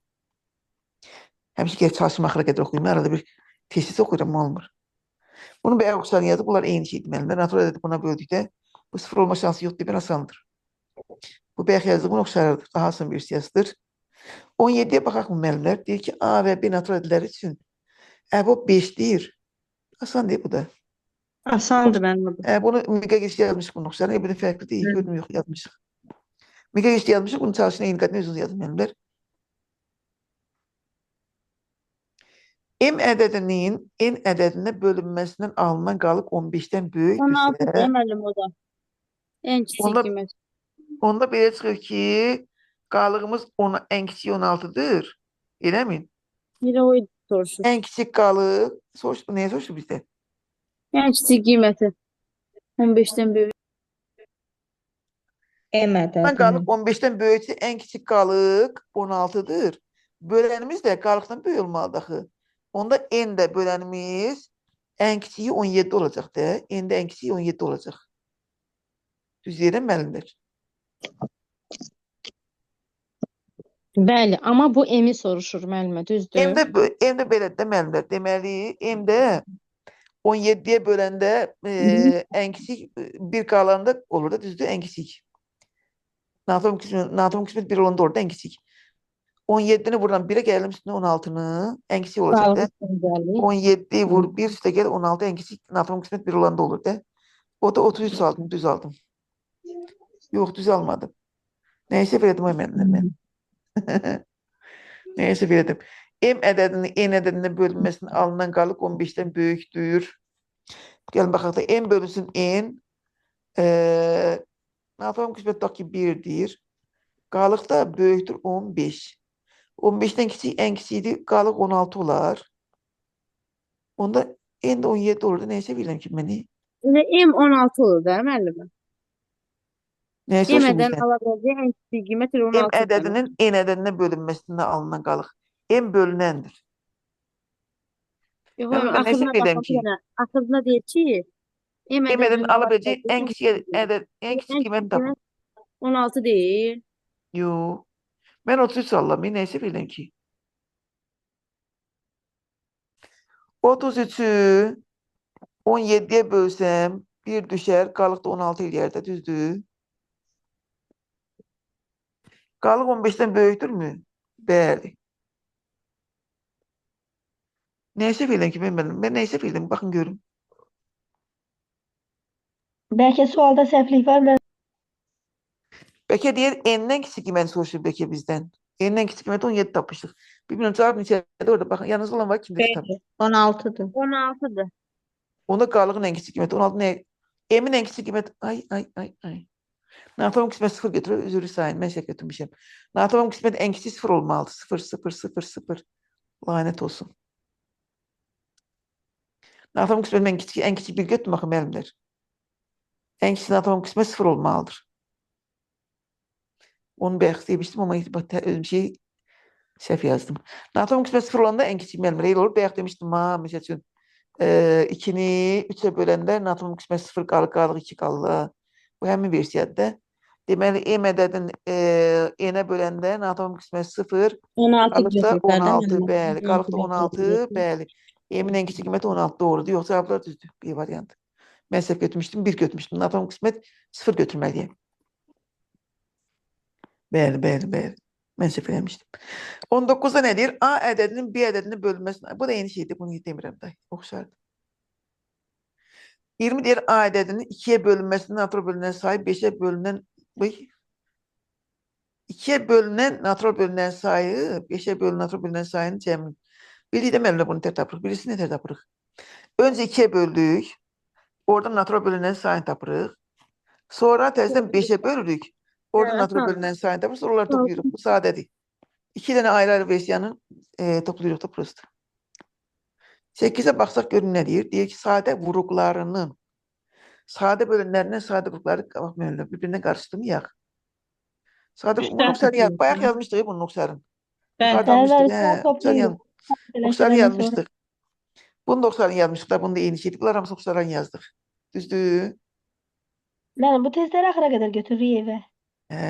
Həmişə gəl çalışım axıra qədər oxuyum. Arada bir tez-tez oxuyuram, olmur. Bunu bayaq oxşarını yazdıq. Bunlar eyni şeydir müəllimlər. Natural ədədi buna böldükdə bu sıfır olma şansı yoxdur. Bir asandır. Bu bayaq yazdığımın oxşarıdır. Daha asan versiyasıdır. 17-yə baxaq mı müəllimlər? Deyir ki, A və B natural ədədləri üçün bu 5 deyir. Asan deyil bu da. Asandır mənim bu. Bunu müqəqəs yazmışıq bunun oxşarını. Bu da fərqli deyil. Gördüm yox yazmışıq. Müqəqəs yazmışıq. Bunun çalışını eyni qədini özünüz yazın müəllimlər. M ədədinin N ədədinə bölünməsindən alınan qalıq 15-dən böyükdürsə, 16 deyil müəllim o da. Ən kiçik qiymət. Onda belə çıxır ki, qalığımız ən kiçiyi 16-dır. Eləmi? Elə o soruşur. Ən kiçik qalıq, soruşdu, nəyə soruşdu bizdən? Ən kiçik qiyməti 15-dən böyük. M Qalıq ədədinin. 15-dən böyüksə, ən kiçik qalıq 16-dır. Bölənimiz də qalıqdan böyük olmalıdır axı. Onda N də bölənimiz ən kiçiyi 17 olacaq da. N də ən kiçiyi 17 olacaq. Düz deyirəm müəllimlər. Bəli, amma bu M-i soruşur müəllimə, düzdür? M-də belədir də müəllimlər. Deməli, M-də 17-yə böləndə ən kiçik bir qalanda olur da, düzdür, ən kiçik. Natural qismət 1 olanda orada ən kiçik. 17-ni vururam 1-ə gəlim üstünə 16-nı, ən kiçik olacaq da. 17 vur 1 üstə gəl 16 ən kiçik natural qismət 1 olanda olur da. O da 33 aldım, düz aldım. Yox, düz almadım. Nəysə verdim o müəllimlər mən. Nəysə verdim. M ədədinin N ədədinə bölünməsinin alınan qalıq 15-dən böyükdür. Gəlin baxaq da M bölünsün N. Natural qismət tutaq ki 1 deyir. Qalıq da böyükdür 15. 15-dən kiçik ən kiçikdir. Qalıq 16 olar. Onda N də 17 olur da. Nəysə bilirəm ki məni. Elə M 16 olur da müəllimə. Nəysə M ədədinin ala biləcəyi ən kiçik qiymət elə M 16-dır. ədədinin N ədədinə bölünməsindən alınan qalıq. M bölünəndir. Yox, Mən burada nəsə axırına bilirəm baxın ki, bir dənə. Axırına deyir ki, M M ədədinin ədədinin ala ala biləcəyi biləcəyi ən kiçik ədəd, ən kiçik ən qiymət kiçik tapın. qiymət 16 deyil. Yox. Mən 33 alıram. Nəysə bilirəm ki. 33-ü 17-yə bölsəm 1 düşər, qalıq da 16 eləyər də, düzdür? Qalıq 15-dən böyükdürmü? Bəli. Nəysə bilirəm ki, mən nəysə bilirəm, baxın görün. Bəlkə sualda səhvlik var mı? Bəlkə deyir, N-dən kiçik qiymət soruşur bəlkə bizdən. N-dən kiçik qiymət 17 tapmışdıq. Bilmirəm, cavab neçədir orada? Baxın, yanınızda olan var, kimdir kitab? 16-dır. 16-dır. Onda qalığın ən kiçik qiyməti 16 nə? M-in ən kiçik qiyməti ay ay ay ay. Natural qismət 0 götürür, üzr sayın, mən səhv götürmüşəm. Natural qismət ən kiçik 0 olmalıdır. 0 0 0 0. Lanət olsun. Natural qismət mən kiçik, ən kiçik 1 götürüm axı müəllimlər. Ən kiçik natural qismət 0 olmalıdır. Onu bayaq demişdim, amma özüm şey səhv yazdım. Natural qismət 0 olanda ən kiçik müəllimlər elə olur. Bayaq demişdim ha, məsəl üçün 2-ni 3-ə böləndə natural qismət 0 qalır, qalır 2 qalır. Bu həmin versiyadır da. Deməli, M ədədin N-ə böləndə natural qismət 0, 16 qalır da götürüblər də 16, müəllimə. bəli, qalır da 16 16, götürüblər. bəli. M-in ən kiçik qiyməti 16 doğrudur. Yox, cavablar düzdür. Bir variant. Mən səhv götürmüşdüm, 1 götürmüşdüm. Natural qismət 0 götürməliyəm. Bəli, bəli, bəli. Mən səhv eləmişdim. 19-da nə deyir? A ədədinin B ədədinin bölünməsinə. Bu da eyni şeydir. Bunu demirəm də. Oxşardır. 20 deyir A ədədinin 2-yə bölünməsindən natural bölünən sayı 5-ə bölünən 2-yə bölünən natural bölünən sayı 5-ə bölünən natural bölünən sayının cəmi. Bildik də müəllimlər bunu tər tapırıq. Bilirsiniz nə tər tapırıq? Öncə 2-yə böldük. Oradan natural bölünən sayını tapırıq. Sonra təzədən 5-ə bölürük. Oradan natural bölünən sayını tapırıq. Sonra onları toplayırıq. Bu sadədir. 2 dənə ayrı-ayrı versiyanın toplayırıq da prosto. 8-ə baxsaq görün nə deyir? Deyir ki, sadə vuruqlarının sadə bölünlərindən sadə vuruqları bax müəllimlər bir-birinə qarışdırmayaq. Sadə Üç bunu dəfə yaz, bayaq yazmışdıq bunu oxşarın. Bəli. Yuxarıda almışdıq, Bəli, hə, toplayırıq. oxşarını yazmışdıq. Bunu da oxşarını yazmışdıq da, bunu da eyni şeydir. Bunlar hamısı oxşarını yazdıq. Düzdür? Müəllim, bu testləri axıra qədər götürürük evə. Hə,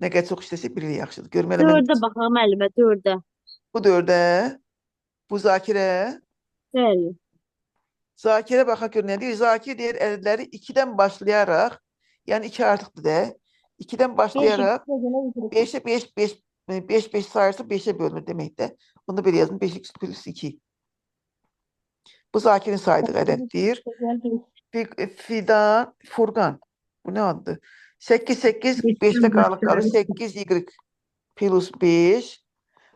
nə qədər çox işləsək bir yaxşıdır. Görməli mən 4-ə baxaq müəllimə, 4-ə. bu 4-ə, bu Zakirə. Bəli. Zakirə baxaq gör nə deyir. Zakir deyir ədədləri 2-dən başlayaraq, yəni 2 artıqdır da. 2-dən başlayaraq 5-ə 5 5 5 5 sayırsa 5-ə bölünür deməkdir. Bunu da belə yazın. 5x plus 2. Bu Zakirin saydığı ədəddir. Fidan, Furqan. Bu nə addır? 8 8 5-də qalıq qalır. 8 y plus 5.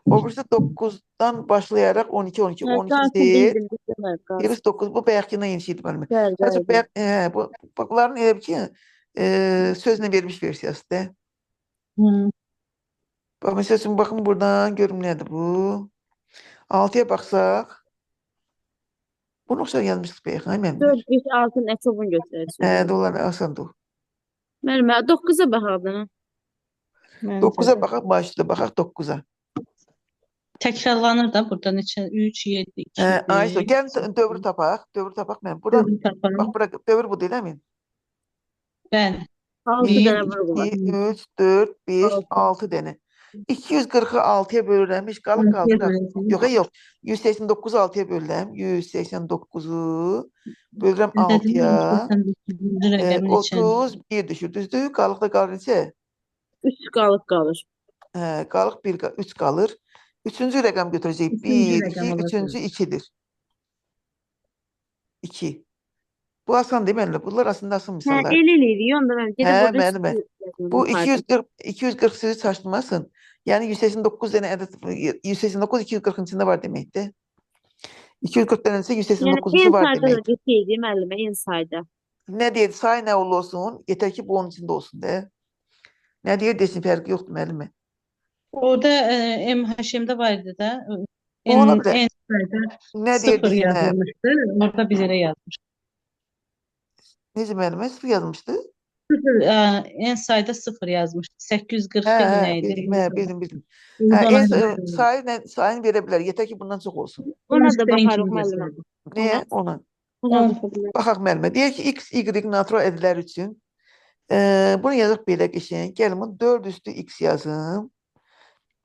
O birisi 9-dan başlayaraq 12 12 12 deyil. Plus 9 bu bayaqkindən yeni şeydir müəllim. Bəli, Sadəcə bəli. bayaq, bu bax bunların elə bir ki, sözlə verilmiş versiyasıdır. Hı. Bax məsəl üçün baxın buradan görüm nədir bu. 6-ya baxsaq. Bunu oxşar yazmışdıq bayaq, hə müəllim? 4, 5, 6-nın ətobunu götürəcək. Hə, dolar asandır. Müəllim, 9-a baxaq da. 9-a baxaq, başla baxaq 9-a. Təkrarlanır da burada neçə? 3, 7, 2, Hə, Ayşə, 1. gəlin dövrü tapaq. Dövrü tapaq mən. Buradan Dövrü tapaq. bax bura dövr bu deyil, əmin? Bəli. 6 Bir, dənə vurğu var. 2, 3, 4, 5, 6 dənə. 240-ı 6-ya bölürəm, heç qalıq Altıya qalır. böləcəm. Yox, yox. 189-u 6-ya bölürəm. 189-u bölürəm Ədədin 6-ya. 189-cu rəqəmi neçədir? 31 düşür, düzdür? Qalıq da qalır neçə? 3 qalıq qalır. Hə, qalıq 1, 3 qalır. Üçüncü rəqəm götürəcəyik. Üçüncü 1, rəqəm 2, olacaq. üçüncü 2-dir. 2. Bu asan değil mi? Bunlar aslında asan Hə, misallar. elə eləyir. Onda mən gedib Hə, orada müəllimə. Bu 240 240 sizi çaşdırmasın. Yəni 189 dənə ədəd 189 240-ın içində var deməkdir. 240 dənəsi Yəni 189-cu en var sayda da deməkdir. deseydi müəllimə, en sayda. Nə deyir? Say nə olursa olsun, yetər ki bu onun içində olsun de. Nə deyir desin, fərqi yoxdur müəllimə. Orada MHM-də var idi də. O ola bilər. En sayda Nə deyir 0 desin, hə. yazılmışdı. Orada biz elə yazmışdıq. Necə müəllimə? 0 yazmışdı. 0, en sayda 0 yazmışdı. 840 Hə, idi hə, nə idi? bildim, hə, bildim, bildim. Biz Hə, ona en yazmışdıq. sayı nə, sayını verə bilər. Yetər ki bundan çox olsun. Ona da Başqa en baxarıq kimi müəllimə. göstərdi. Nəyə? Ona. Ona On. baxa bilərik. Baxaq müəllimə. Deyir ki, x, y natural ədədlər üçün. Bunu yazaq belə qəşəng. Gəlin bunu 4 üstü x yazım.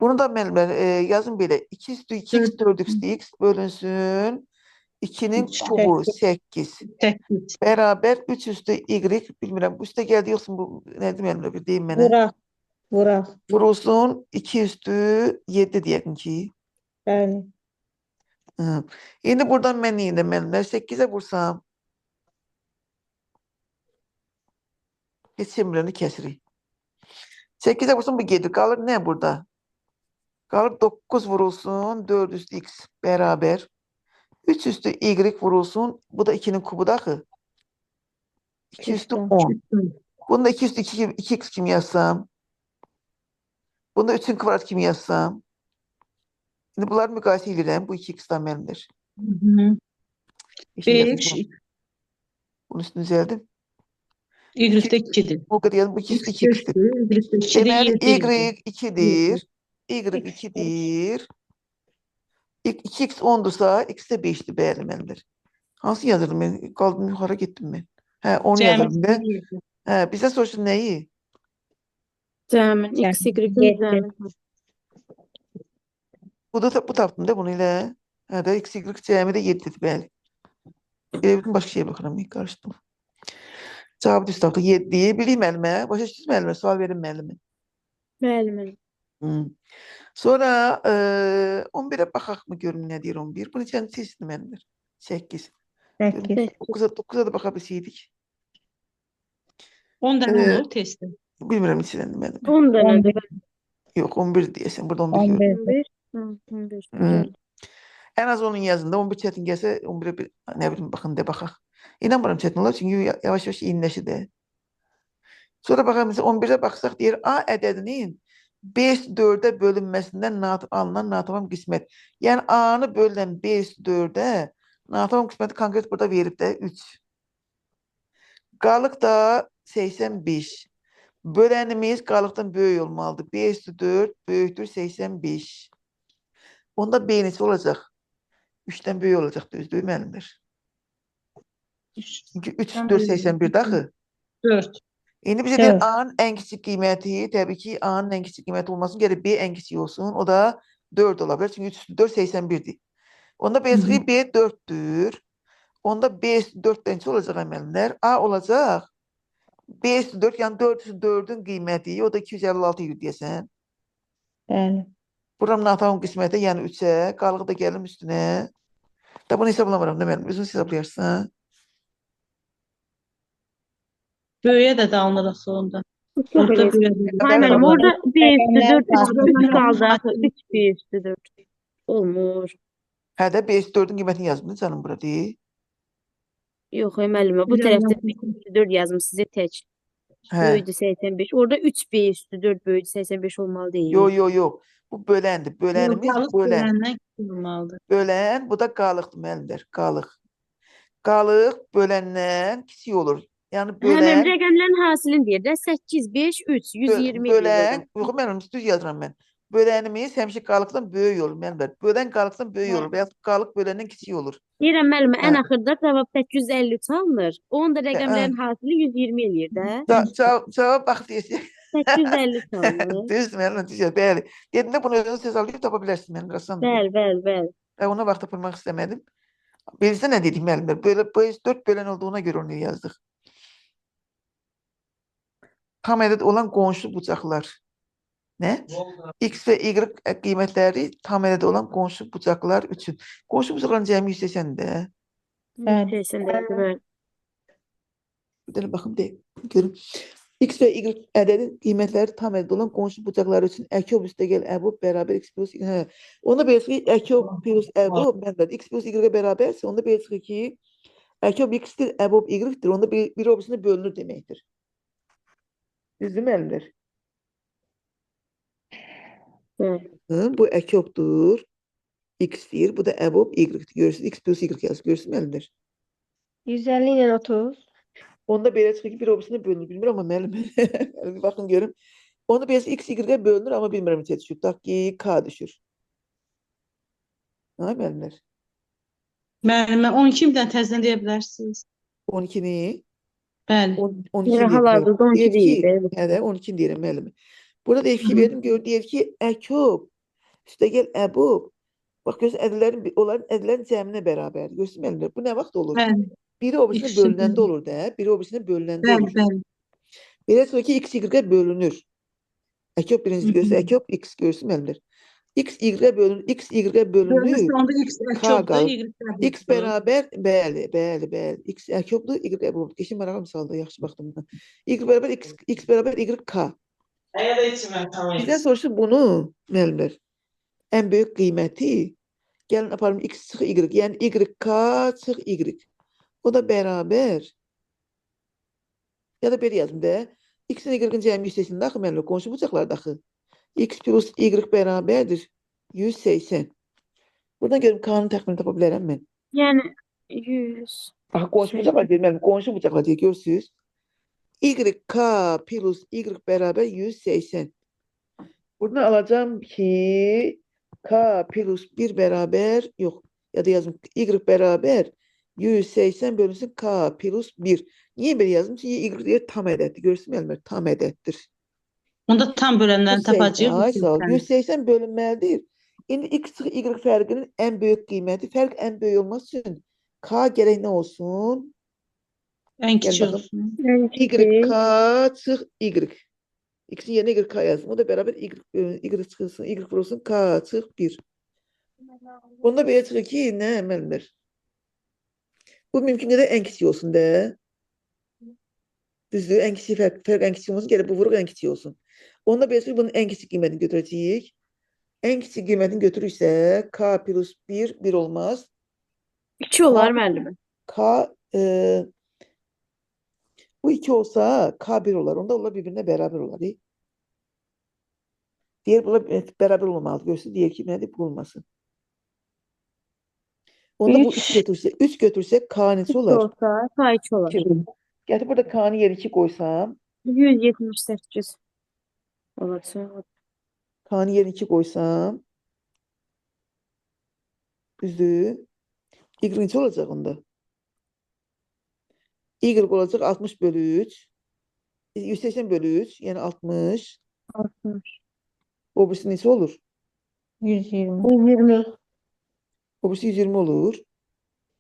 Bunu da müəllimlər yazın belə. 2 üstü 2x, 4 üstü x bölünsün. 2-nin Üç, kubu 8. 8. Beraber 3 üstü y, bilmirəm. Bu üstə gəldi yoxsa bu nədir müəllimlər bir deyin mənə. Vuraq. Vuraq. Vurulsun 2 üstü 7 deyəkin ki. Bəli. Hı. İndi buradan mən nə edirəm müəllimlər? 8-ə vursam. Heç bilmirəm kəsirik. 8-ə vursam bu gedir. Qalır nə burada? Qalır 9 vurulsun 4 üstü x beraber. 3 üstü y vurulsun. Bu da 2-nin kubu da axı. 2 üstü 10. Bunu da 2 üstü 2, 2x kimi yazsam. Bunu da 3-ün kvadrat kimi yazsam. İndi bunları müqayisə edirəm. Bu 2x-dan müəllimlər. 5, Bunun üstünü düzəldim. Y-də 2-dir. O qədər yazdım. Bu 2 üstü 2x-dir. Y-də 2-dir. Deməli, 7 y 2-dir. Y 2-dir. 2x 10-dursa, x də 5-dir, bəli, müəllimlər. Hansı yazırdım mən? Qaldım, yuxarı getdim mən. Hə, 10 yazırdım mən. Hə, bizə soruşdu nəyi? Cəmin, x, y-in cəmin. Bu da bu tapdım da bunu elə. Hə də x, y cəmi də 7-dir, bəli. Elə bütün başqa şeyə baxıram, qarışdım. Cavabı düz tapdıq. 7. Bilik müəllimə, başa düşdünüz müəllimə, sual verin müəllimə. Bəli, müəllim. Sonra 11-ə baxaq mı görüm nə deyir 11? Bu neçənci testdir müəllimlər? 8. 8. 9-a da baxa bilsəydik. 10 dənə olur testi. Bilmirəm neçədəndir müəllimə. 10 dənədir. Yox, 11 deyəsən. Burada 11 görürəm. 11. Hı, 11. Düzəldi. Ən az onun yazın da 11 çətin gəlsə 11-ə bir nə bilim baxın de baxaq. İnanmıram çətin olar çünki yavaş-yavaş eyniləşir də. Sonra baxaq məsələn 11-ə baxsaq deyir A ədədinin 5 4-ə bölünməsindən alınan natamam qismət. Yəni A-nı bölünən 5 4-ə natamam qisməti konkret burada verib də 3. Qalıq da 85. Bölənimiz qalıqdan böyük olmalıdır. 5 4 böyükdür 85. Onda B neçə olacaq? 3-dən böyük olacaq, düzdür müəllimlər? Çünki 3 4 81-dir axı. 4. İndi bizə deyir A-nın ən kiçik qiyməti, təbii ki, A-nın ən kiçik qiyməti olmasın, gərək B ən kiçik olsun. O da 4 ola bilər. Çünki 3 4 81-dir. Onda B çıxır, B 4-dür. Onda B üstü 4 neçə olacaq müəllimlər? A olacaq. B üstü 4, yəni 4 üstü 4-ün qiyməti, o da 256 idi deyəsən. Bəli. Buram natamam qismətə, yəni 3-ə, qalığı da gəlim üstünə. Da bunu hesablamıram da müəllim, özünüz hesablayarsan. Böyüyə də dalınır axı onda. Çox Orada elə. böyüyə də. Hayır müəllim, orada B üstü 4, Rəqəmlər 3 qaldı axı. 3 B üstü 4. Olmur. Hə də B üstü 4-ün qiymətini yazdım canım bura deyil. Yox, ey müəllimə, bu tərəfdə B üstü 4 yazmısınız tək. Hə. Böyüdü 85. Orada 3 B üstü 4 böyüdü 85 olmalı deyil. Yo, yo, yo. Bu böləndir. Bölənimiz Qalıq bölən. böləndən kiçik olmalıdır. Bölən, bu da qalıqdır müəllimlər. Qalıq. Qalıq böləndən kiçik olur. Yəni Hə, bölən, müəllim, rəqəmlərin hasilini deyir də 8, 5, 3, 120 eləyir bölən, orada. yox müəllim, düz yazıram mən. Bölənimiz həmişə qalıqdan böyük olur müəllimlər. Bölən qalıqdan böyük olur və yaxud qalıq böləndən kiçik olur. Deyirəm müəllimə, ən Hə. axırda cavab 853 alınır. Onun da rəqəmlərin hasili 120 eləyir də. Cavab bax deyirsən. 853 alınır. Düzdür müəllim, düz yaz. Bəli. Dedim də bunu özünüz hesablayıb tapa bilərsiniz müəllim, asandır bu. Bəli, bəli, bəli. Ben ona vaxt tapırmaq istəmədim. Bilirsən nə dedik müəllimlər? Böyle bu 4 bölən olduğuna görə onu yazdıq. Tam ədəd olan qonşu bucaqlar. Nə? X və Y qiymətləri tam ədəd olan qonşu bucaqlar üçün. Qonşu bucaqların cəmi 180 də. Bəli. 180 də, bəli. Bir dənə baxım de, görüm. X və Y ədədi qiymətləri tam ədəd olan qonşu bucaqları üçün əkob üstəgəl əbob bərabər X plus Y. Hə. Onda belə çıxır ki, əkob plus əbob müəllimlər, X plus Y-ə bərabərsə, onda belə çıxır ki, əkob X-dir, əbob Y-dir. Onda bir o birisine bölünür deməkdir. Düzdür müəllimlər? Bəli. Hı, bu əkobdur. X-dir. Bu da əbob Y-dir. Görürsünüz, X plus Y yazır. Görürsünüz müəllimlər? 150 ilə 30. Onda belə çıxır ki, bir o birisine bölünür. Bilmirəm amma müəllim. Bir baxın görüm. Onda belə X Y-ə bölünür, amma bilmirəm neçə düşür. Tutaq ki, K düşür. Ha, müəllimlər? Müəllimə 12 bir dənə təzədən deyə bilərsiniz. 12-ni? Bəli. 12-ni Yerə deyirəm. hal-hazırda 12 Deyir ki, deyil. Bəli. hə də 12-ni deyirəm müəllim. Burada da F2 verdim, gör, deyir ki, əkob, üstəgəl əbob. Bax, görürsün, ədədlərin, onların ədədlərin cəminə bərabərdir. Görürsün, müəllimlər, bu nə vaxt olur? Bəli. Biri o birisine X-i bölünəndə olur da, biri o birisine bölünəndə Bəli, olur. bəli. Belə çıxır ki, X Y-ə bölünür. Əkob birincisi görürsün, əkob X görürsün müəllimlər. X Y-ə bölünür, X Y-ə bölünür. Bölünürsə onda X K əkobdur, qalır. Y X bərabər, bəli, bəli, bəli. X əkobdur, Y əbobdur. Keçin maraqlı misaldır, yaxşı baxdım buna. Y bərabər X, X bərabər Y K. Bizdən soruşur bunu müəllimlər. Ən böyük qiyməti gəlin aparım X çıx Y, yəni Y K çıx Y. O da bərabər. Ya da belə yazım da. X-in Y-in cəmi 180-dir axı müəllimlər, qonşu bucaqlarda axı. X plus Y bərabərdir 180. Buradan görüm K-nın təxminini tapa bilərəm mən. Yəni 100. Baxın, qonşu bucaqlar deyir müəllim, qonşu bucaqlar deyir, görürsünüz. Y K plus Y bərabər 180. Buradan alacağım ki K plus 1 bərabər, yox, ya da yazım Y bərabər 180 bölünsün K plus 1. Niyə belə yazdım? Çünki Y deyir tam ədəddir. Görürsünüz müəllimlər, tam ədəddir. Onda tam bölənlərini 180, tapacağıq. ay sağ ol. 180 bölünməlidir. İndi X çıx Y fərqinin ən böyük qiyməti, fərq ən böyük olması üçün K gərək nə olsun? Ən Gəl kiçik baxım. olsun. Ən Y kiçik. K çıx Y. X-in yerinə Y K yazdım. O da bərabər Y, Y çıxılsın, Y vurulsun K çıx 1. Bunda belə çıxır ki, nə müəllimlər? Bu mümkün qədər ən kiçik olsun da. Düzdür, ən kiçik fərq ən kiçik olsun, gərək bu vuruq ən kiçik olsun. Onda belə çıxır, bunun ən kiçik qiymətini götürəcəyik. Ən kiçik qiymətini götürürsə, K plus 1, 1 olmaz. 2 olar müəllimə. K, bu 2 olsa K 1 olar. Onda onlar birbirine beraber olar. Diğer bunlar beraber olmamalıdır. Görsün, diğer ki, nədir? Bu olmasın. Onda bu 3 3 götürse, 3 götürse K neçə 3 olar? olsa K 2 olar. 2. Gətir burada K-nın yerinə 2 qoysam, 178 olacaq. K-nın yerinə 2 qoysam, düzdür? Y neçə olacaq onda? Y olacaq 60 bölü 3. 180 bölü 3, yəni 60. 60. O birisi neçə olur? 120. 120. O birisi 120 olur.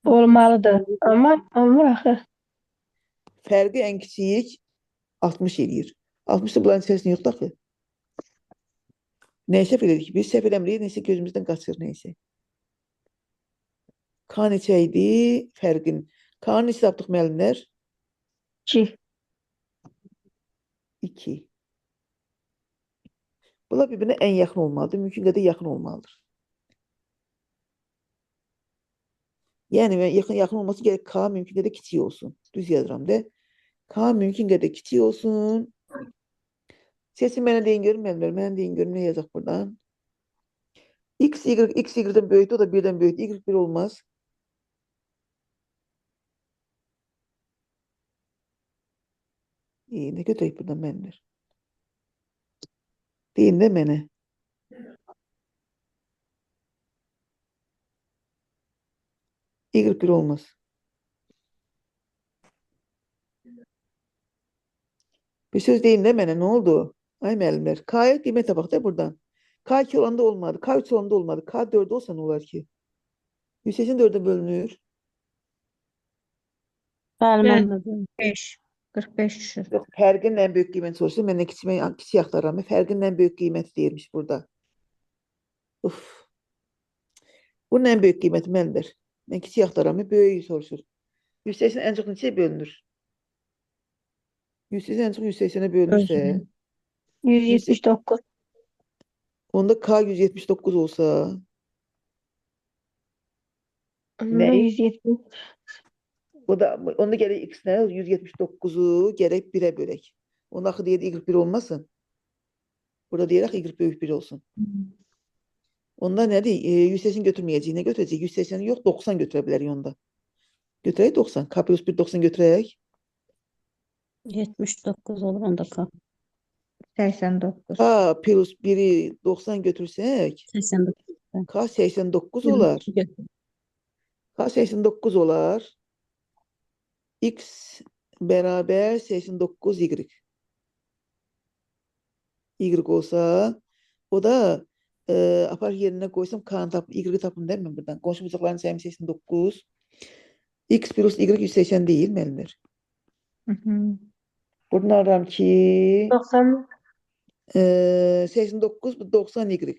Olmalıdır. Amma olmur axı. Fərqi ən kiçik 60 eləyir. 60 da bunların içərisində yoxdur axı. Nə səhv elədik? Biz səhv eləmirik, neysə gözümüzdən qaçır, neysə. K neçə idi? Fərqin. K-nı neçə tapdıq müəllimlər? 2. 2. Bunlar bir-birinə ən yaxın olmalıdır. Mümkün qədər yaxın olmalıdır. Yəni yaxın olması gərək K mümkün qədər kiçik olsun. Düz yazıram da. K mümkün qədər kiçik olsun. Seçin mənə deyin görüm müəllimlər. Mənə deyin görüm nə yazaq buradan. X, Y, X, Y-dən böyükdür, o da 1-dən böyükdür. Y 1 olmaz. İyi, nə götürək buradan müəllimlər? Deyin də mənə. Y 1 olmaz. Bir söz deyin də mənə, nə oldu? Ay müəllimlər, K-ya qiymət tapaq da buradan. K2 olanda olmadı, K3 olanda olmadı. K4 olsa nə olar ki? 184-ə bölünür. Bəli, müəllimə. 5. 45 düşür. Yox, fərqin ən böyük qiyməti soruşur. Mən də kiçik axtarıram. Fərqin ən böyük qiyməti deyirmiş burada. Uf. Bunun ən böyük qiyməti müəllimlər. Mən kiçik axtarıram. Böyüyü soruşur. 180 ən çox neçəyə bölünür? 180 ən çox 180-ə bölünürsə, 179. onda K 179 olsa, Onda Nə? 170. O da onda gərək x nə? 179-u gərək 1-ə bölək. Onda axı deyir y 1 olmasın. Burada deyir axı y böyük 1 olsun. Onda nədir? 180 götürməyəcəyik. Nə götürəcəyik? 180 yox, 90 götürə bilərik onda. Götürək 90. K plus 1 90 götürək. 79 olur onda K. 89. K plus 1-i 90 götürsək, 89. K 89 olar. K 89 olar. X beraber 89 Y. Y olsa, o da apar yerinə qoysam K-nı tap, Y tapım değil mi buradan? Qonşu bucaqların cəmi 89. X plus Y 180 deyil müəllimlər. Buradan alıram ki 90. 89 bu 90 Y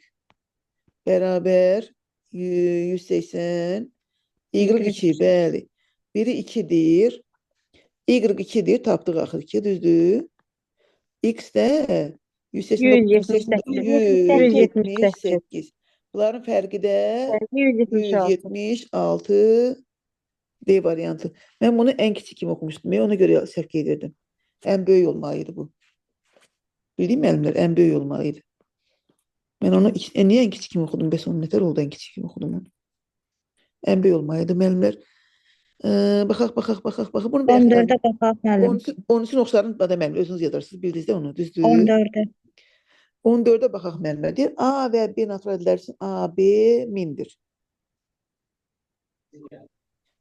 beraber 180 Y 2 bəli. Biri 2-dir. Y 2-dir. Tapdıq axır ki, düzdür. X də 189, 178. Bunların fərqi də 176 D variantı. Mən bunu ən kiçik kimi oxumuşdum. Mən ona görə səhv qeyd edirdim. Ən böyük olmalıydı bu. Bildin müəllimlər, ən böyük olmalıydı. Mən onu niyə ən kiçik kimi oxudum? Bəs onu nətər oldu ən kiçik kimi oxudum onu? Ən böyük olmalıydı müəllimlər. Baxaq, baxaq, baxaq, baxaq. Bunu bayaq 14-ə baxaq müəllim. 13-ün oxşarını bada müəllim, özünüz yazarsınız. Bildiniz də onu, düzdür? 14-ə. 14-ə baxaq müəllimlər. Deyir, A və B natural ədədlər üçün A, B mindir.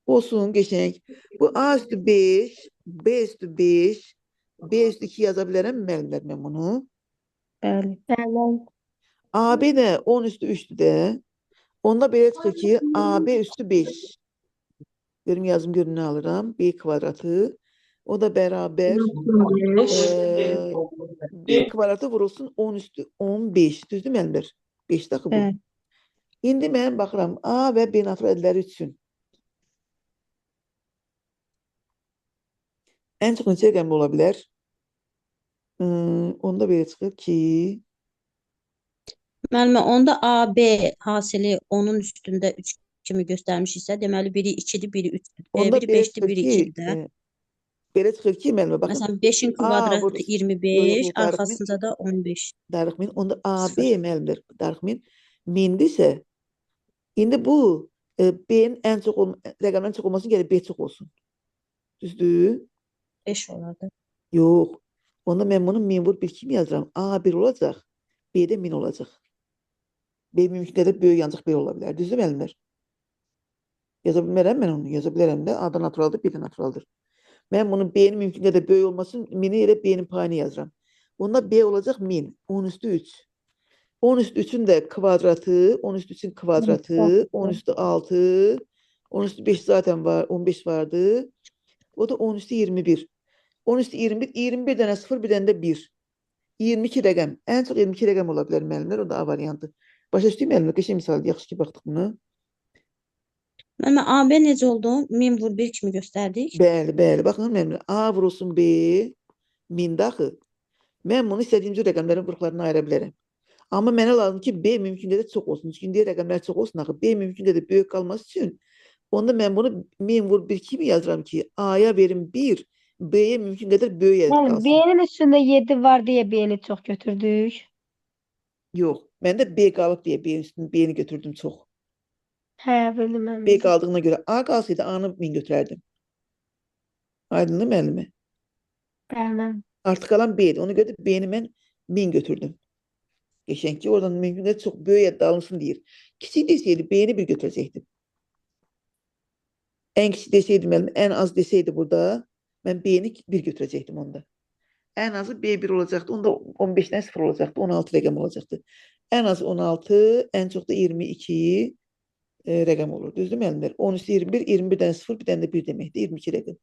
Olsun, qəşəng. Bu A üstü 5, B üstü 5, B üstü 2 yaza bilərəm müəllimlər mən bunu? Bəli. Bəli. AB də 10 üstü 3-dür də. Onda belə çıxır ki, AB üstü 5. Görüm yazım, görüm nə alıram. B kvadratı. O da bərabər B kvadratı vurulsun 10 üstü 15. Düzdür müəllimlər? 5 axı bu. Bəli. İndi mən baxıram A və B natural ədədləri üçün. Ən çox neçə rəqəmli ola bilər? Onda belə çıxır ki, Müəllimə, onda A, B hasili 10-un üstündə 3 kimi göstərmişiksə, deməli biri 2-dir, biri 3-dür. Onda Biri belə 5-dir, çıxır biri ki, 2-dir də. Belə çıxır ki, müəllimə baxın. Məsələn, 5-in A kvadratı vurulsun. Yox, 25, yox, darıxmayın. arxasında da 15. Darıxmayın. Onda A, B Sıfır. müəllimlər, darıxmayın. Mindirsə, indi bu B-nin ən çox rəqəmlərin çox olmasını gərək B çox olsun. Düzdür? 5 olardı. Yox. Onda mən bunu min vur 1 kimi yazıram. A 1 olacaq, B də 1000 olacaq. B mümkün qədər böyük ancaq 1 ola bilər. Düzdür müəllimlər? Yaza bilmərəm mən onu. Yaza bilərəm də. A da naturaldır, B də naturaldır. Mən bunu B-nin mümkün qədər böyük olmasın, mini elə B-nin payını yazıram. Onda B olacaq 1000. 10 üstü 3. 10 üstü 3-ün də kvadratı, 10 üstü 3-ün kvadratı, 10 üstü 6, 10 üstü 5 zaten var. 15 vardı. O da 10 üstü 21. 10 üstü 21. 21 dənə 0, bir dənə də 1. 22 rəqəm. Ən çox 22 rəqəm ola bilər müəllimlər. O da A variantı. Başa düşdük müəllimlər? Qəşəng misaldır. Yaxşı ki baxdıq buna. Müəllimə AB necə oldu? 1000 vur 1 kimi göstərdik. Bəli, bəli. Baxın müəllimlər. A vurulsun B 1000 axı. Mən bunu istədiyim cür rəqəmlərin vuruqlarına ayıra bilərəm. Amma mənə lazım ki, B mümkün qədər çox olsun. Çünki indi rəqəmlər çox olsun axı. B mümkün qədər böyük qalması üçün onda mən bunu 1000 vur 1 kimi yazıram ki, A-ya verim 1, B-yə mümkün qədər böyük ədəd Müəllim, qalsın. B-nin üstündə 7 var deyə B-ni çox götürdük. Yox, məndə B qalıb deyə B-nin üstünü B-ni götürdüm çox. Hə, bildim mən. B qaldığına görə A qalsaydı A-nı 1000 götürərdim. Aydındır müəllimi? Bəli. Artıq qalan B-dir. Ona görə də B-ni mən 1000 götürdüm. Qəşəng ki, oradan mümkün qədər çox böyük ədəd alınsın deyir. Kiçik desəydi B-ni 1 götürəcəkdim. Ən kiçik desəydi müəllim, ən az desəydi burada, mən B-ni 1 götürəcəkdim onda. Ən azı B1 olacaqdı. Onda 15-dən 0 olacaqdı. 16 rəqəm olacaqdı. Ən az 16, ən çox da 22 rəqəm olur. Düzdür müəllimlər? 10 üstü 21, 21 dənə 0, bir dənə də 1 deməkdir. 22 rəqəm.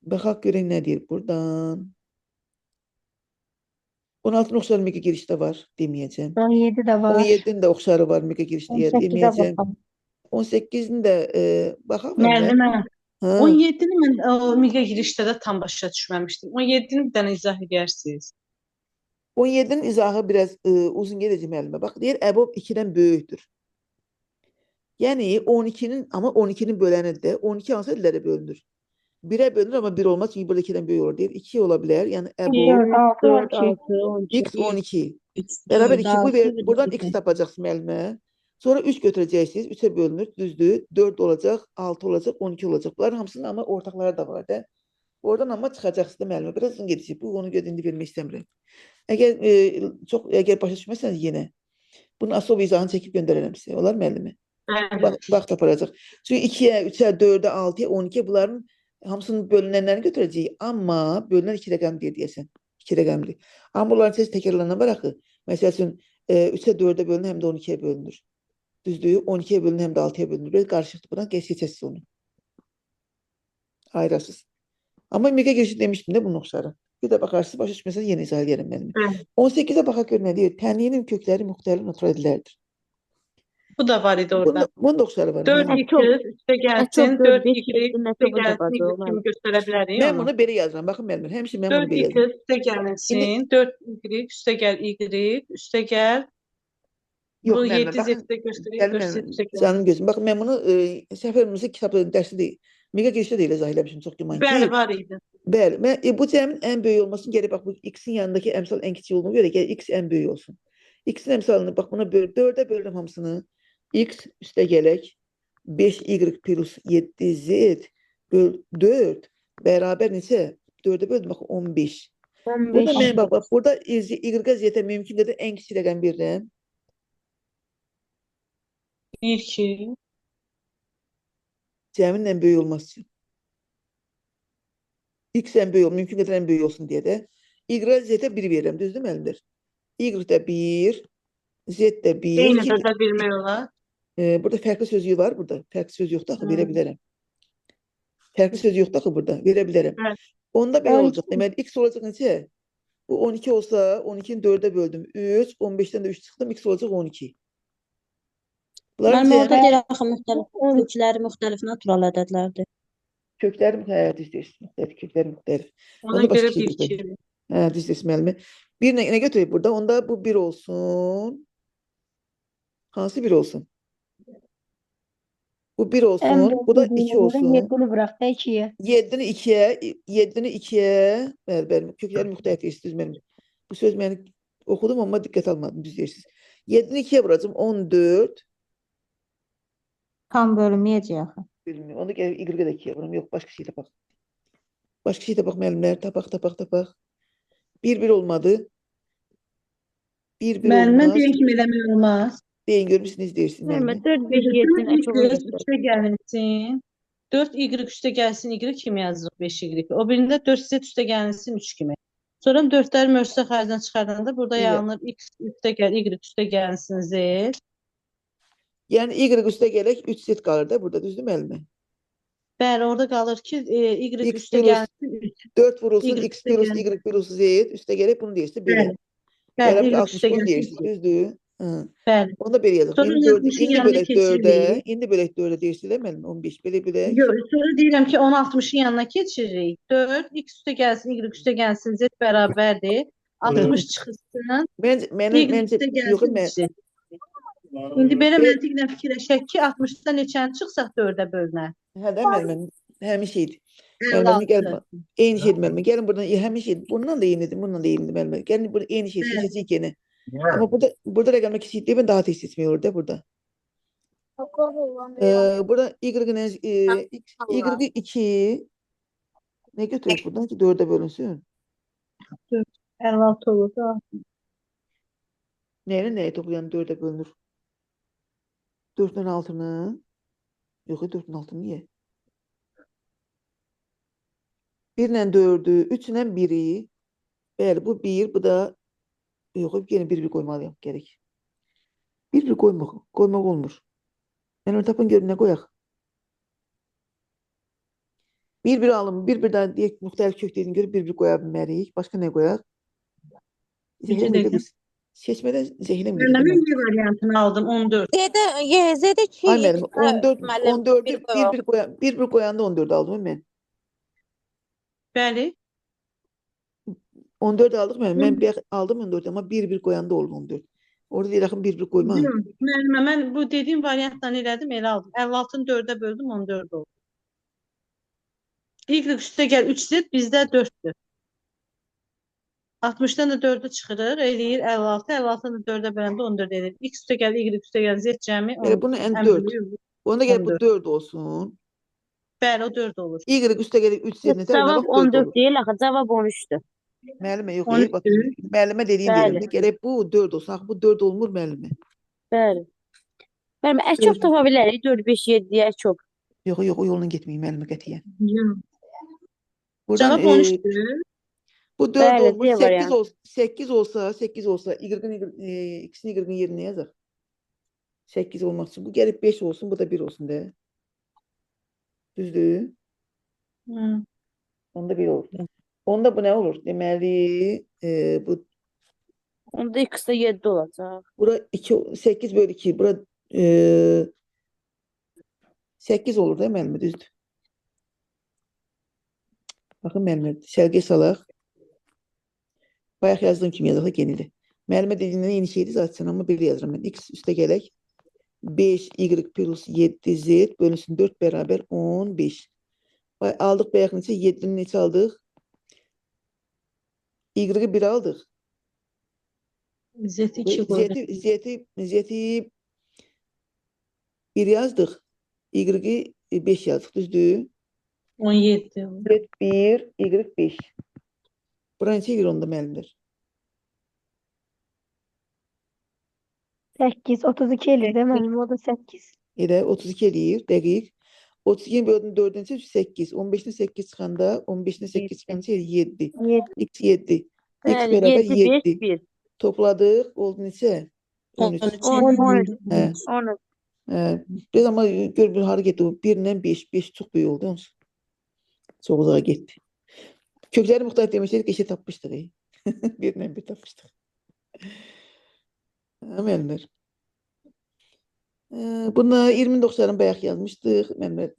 Baxaq görək nə deyir buradan. 16-nın oxşarı mega girişdə var deməyəcəm. 17 də var. 17-nin də oxşarı var mega girişdə 18-ə deməyəcəm. baxalım. 18-in də baxaq müəllimlər. Müəllimə, Ha. 17-ni mən o miqə girişdə də tam başa düşməmişdim. 17-ni bir dənə izah edərsiniz. 17-nin izahı biraz uzun gedəcək müəllimə. Bax, deyir, əbob 2-dən böyükdür. Yəni 12-nin, amma 12-nin bölənidir də. 12 hansı ədədlərə bölünür? 1-ə bölünür, amma 1 olmaz. Çünki burada 2-dən böyük olur. Deyir, 2 ola bilər. Yəni əbob 4, 6, 4, 12. 6, 12, x 12. 3, Bərabər 4, 2. Bu 6 ver, və buradan 2. x tapacaqsın müəllimə. Sonra 3 götürəcəksiniz. 3-ə bölünür. Düzdür. 4 olacaq, 6 olacaq, 12 olacaq. Bunların hamısının amma ortaqları da var da. Oradan amma çıxacaqsınız da müəllimə. Biraz uzun gedəcək. Bu onu görə indi vermək istəmirəm. Əgər çox əgər başa düşməsəniz yenə bunun asov izahını çəkib göndərərəm sizə. Olar müəllimə? Bəli. Vaxt aparacaq. Çünki 2-yə, 3-ə, 4-ə, 6-ya, 12-yə bunların hamısının bölünənlərini götürəcəyik. Amma bölünən 2 rəqəm deyir deyəsən. 2 rəqəmli. Amma bunların tez təkrarlanan var axı. Məsəl üçün 3-ə, 4-ə bölünür, həm də 12-yə bölünür. Düzdür? 12-yə bölünür, həm də 6-ya bölünür. Biraz qarışıqdır. Buradan keçəsiniz onu. Ayırasınız. Amma mega girişi demişdim də bunun oxşarı. Bir də baxarsınız, başa düşməsəniz yenə izah eləyərəm müəllim. Bəli. 18-ə baxaq gör nə deyir. Tənliyinin kökləri müxtəlif natural ədədlərdir. Bu da var idi orada. Bunun da oxşarı var. 4 müəllim. x üstə Çox gəlsin, 4, 4 5, y 7 nə üstə çox da gəlsin, var. y kimi göstərə bilərik Mən onu. bunu belə yazıram. Baxın müəllim, həmişə mən bunu 4 belə x yazıram. üstə gəlinsin, 4 y üstə gəl y üstə gəl. Yox Bu müəllimə, 7 z baxın, də göstərir, Gəlim 4 z müəllim, üstə gəlsin. canım gözüm. Baxın mən bunu səhv eləmirəmsə kitabda dərsi deyil. Mega girişdə də elə izah eləmişim çox güman ki. Bəli, var idi. Bəli, mən bu cəmin ən böyük olmasını gərək bax bu x-in yanındakı əmsal ən kiçik olduğuna görə gərək x ən böyük olsun. X-in əmsalını bax buna böl 4-ə bölürəm hamısını. X üstə gələk 5y plus 7z böl 4 bərabər neçə? 4-ə böldüm bax 15. Burada 15. mən bax burada y-ə z-ə mümkün qədər ən kiçik rəqəm verirəm. 1 2. Cəmin ən böyük olması üçün. X ən böyük, mümkün qədər ən böyük olsun deyə də. Y, Z-ə 1 verirəm, düzdür müəllimlər? Y də 1, Z də 1. Eyni Ki, də vermək olar. burada fərqli sözlüyü var burada. Fərqli söz yoxdur axı, verə bilərəm. Fərqli söz yoxdur axı burada, verə bilərəm. Bəli. Onda belə 12. olacaq. Deməli, X olacaq neçə? Bu 12 olsa, 12-ni 4-ə böldüm. 3, 15-dən də 3 çıxdım, X olacaq 12. Bunların Müəllim orada cəmi deyir axı müxtəlif kökləri müxtəlif natural ədədlərdir. kökləri hə, düz deyirsin, müxtəlif, kökləri müxtəlif. Ona Onda başqa görə şey 1 götürək. 2. Hə, düz deyirsin müəllimə. Bir nə götürək burada? Onda bu 1 olsun. Hansı 1 olsun? Bu 1 Ən olsun. böyük Bu da 2 dediyinə görə olsun. 7-ni bıraq da 2-yə. 7-ni 2-yə, 7-ni 2-yə. Bəli, bəli. Kökləri müxtəlif deyirsiniz, düz mənim. Bu söz məni oxudum amma diqqət almadım, düz deyirsiniz. 7-ni 2-yə vuracağım 14. Tam bölünməyəcək axı. Bilmiyorum. Onu gəl Y-ə də 2-yə vurum. Yox, başqa şey tapaq. Başqa şey tapaq müəllimlər. Tapaq, tapaq, tapaq. 1-1 olmadı. 1-1 Müəllimə olmaz. deyən kimi eləmək olmaz. Deyin görmüsünüz deyirsiniz Müəllimə müəllimə. 4, 5, 7 4 y çox göstərir. üstə gəlinsin. 4 y üstə gəlsin y kimi yazırıq 5 y. O birində 4 z üstə gəlinsin 3 kimi. Sonra 4-ləri möcüzə xaricdən çıxardanda burada Belə. yaranır x üstə gəl y üstə gəlinsin z. Yəni Y üstə gələk 3Z qalır da burada, düzdür müəllimə? Bəli, orada qalır ki, Y X üstə plus gəlsin 3. 4 vurulsun Y X üstə plus gəlsin. Y plus Z üstə gələk bunu deyirsə belə. Bəli. Bəli, Bərabər Y 60 üstə bunu gəlsin deyirsiniz, 3. düzdür? Hı. Bəli. Onu da belə yazaq. Sonra İndi 4, 60-ın indi yanına bölək 4-ə, keçiririk. indi bölək 4-ə deyirsiniz də müəllim 15 belə bölək. Yox, sonra deyirəm ki, onu 60-ın yanına keçiririk. 4, x üstə gəlsin, y üstə gəlsin, z bərabərdir. 60 çıxsın, Məncə y məncə üstə yox gəlsin mən 3. İndi belə Be- məntiqlə fikirləşək ki, 60-dan neçəni çıxsaq 4-ə bölünər? Hə də müəllim həmin şeydir. Müəllim gəl 56. eyni şeydir müəllim. Gəlin buradan həmin şeydir. Bundan da eynidir, bundan da eynidir müəllim. Gəlin burada eyni şey Bəli. seçəcəyik yenə. Amma burada rəqəmlər kiçik deyil, mən daha tez seçmək olur da burada. Burada y-ın x y 2 ne götürür buradan ki 4'e bölünsün? 56 olur da. Neyle neyi toplayan 4'e bölünür? 4'ün altını. Yok 4'ün altını niye? 1 ile 4'ü, 3 ile 1'i. Bəli, bu 1, bu da yok, yine 1 1 koymalıyım gerek. 1 1 koymaq olmur. Yəni onu tapın görün nə qoyaq. 1 1 alın, 1 1 daha deyək müxtəlif kök dediyinə görə 1 1 qoya bilmərik. Başqa nə qoyaq? Necə Zehnim gedir. dəqiqə? Seçmədən zehnim gedir. Mən Y variantını aldım 14. Z-də Y, Z-də 2, Ay müəllim, 14 müəllim 14'ü bir 1 qoyaq. 1 qoyan 1 1 qoyanda 14 aldım mən. Bəli. 14 aldıq müəllim. Mən bir aldım 14 amma 1 1 qoyanda oldu 14. Orada deyir axı 1 1 qoyma. Yox, müəllimə mən bu dediyim variantla elədim, elə aldım. 56-nı 4-ə böldüm, 14 oldu. Y üstə gəl 3Z bizdə 4-dür. 60-dan da 4-ü çıxırır, eləyir 56, 56-nı da 4-ə böləndə 14 eləyir. X üstə gəl, Y üstə gəl, Z cəmi Belə 10. bunu ən Ən 4. böyüyü Onda gəl bu 14. 4 olsun. Bəli, o 4 olur. Y üstə gəlib 3 Z nətər Cavab bax 4 14 olur. deyil axı, cavab 13-dür. Müəllimə yox, bax 13-dür. müəllimə dediyim Bəli. deyirəm də gərək bu 4 olsun. Axı bu 4 olmur müəllimə. Bəli. Müəllim, əkop tapa bilərik 4, 5, 7 deyə əkop. Yox, yox, o yolla getməyin müəllimə qətiyyən. Yox. Buradan Cavab 13-dür. bu 4 Bəli, olmur. D 8 variantı. olsa 8 olsa, 8 olsa y-ın x-in y-ın yerinə yazaq. 8 olmaq üçün bu gəlib 5 olsun, bu da 1 olsun de. Düzdür? Hı. Onda 1 olur. Onda bu nə olur? Deməli, bu Onda x də 7 olacaq. bura 2 8 bölü 2, bura 8 olur da müəllimə, düzdür? Baxın müəllimə, sərgiyə salaq. Bayaq yazdığım kimi yazaq da genilir. Müəllimə dediyindən eyni şeydir zaten, amma belə yazıram mən. X üstə gələk. 5 Y plus 7 Z bölünsün 4 bərabər 15. Bay, aldıq bayaq neçə? 7-ni neçə aldıq? Y-i 1 aldıq. Z 2 qoyduq. Z-i 1 yazdıq. Y-i 5 yazdıq, düzdür? 17. Z 1, Y 5. Bura neçə eləyir onda müəllimlər? 8, 32 eləyir də müəllim, o da 8. Elə 32 eləyir, dəqiq. 32-ni böldüm 4-ün 8. 15-dən 8 çıxanda, 15-dən 8 çıxanda 7. 7. X 7. X Bəli, bərabər 7, 5, 7. 1. Topladıq, oldu neçə? 13. 13. Hə. 13. Hə. Biz amma gör bir hara getdi o. 1 ilə 5. 5 çox böyük oldu onsuz. Çox uzağa getdi. Kökləri müxtəlif demişdik, eşə tapmışdıq. 1 ilə 1 tapmışdıq. Hə, müəllimlər. Buna 20.90-ı bayaq yazmışdıq. Müəllimlər,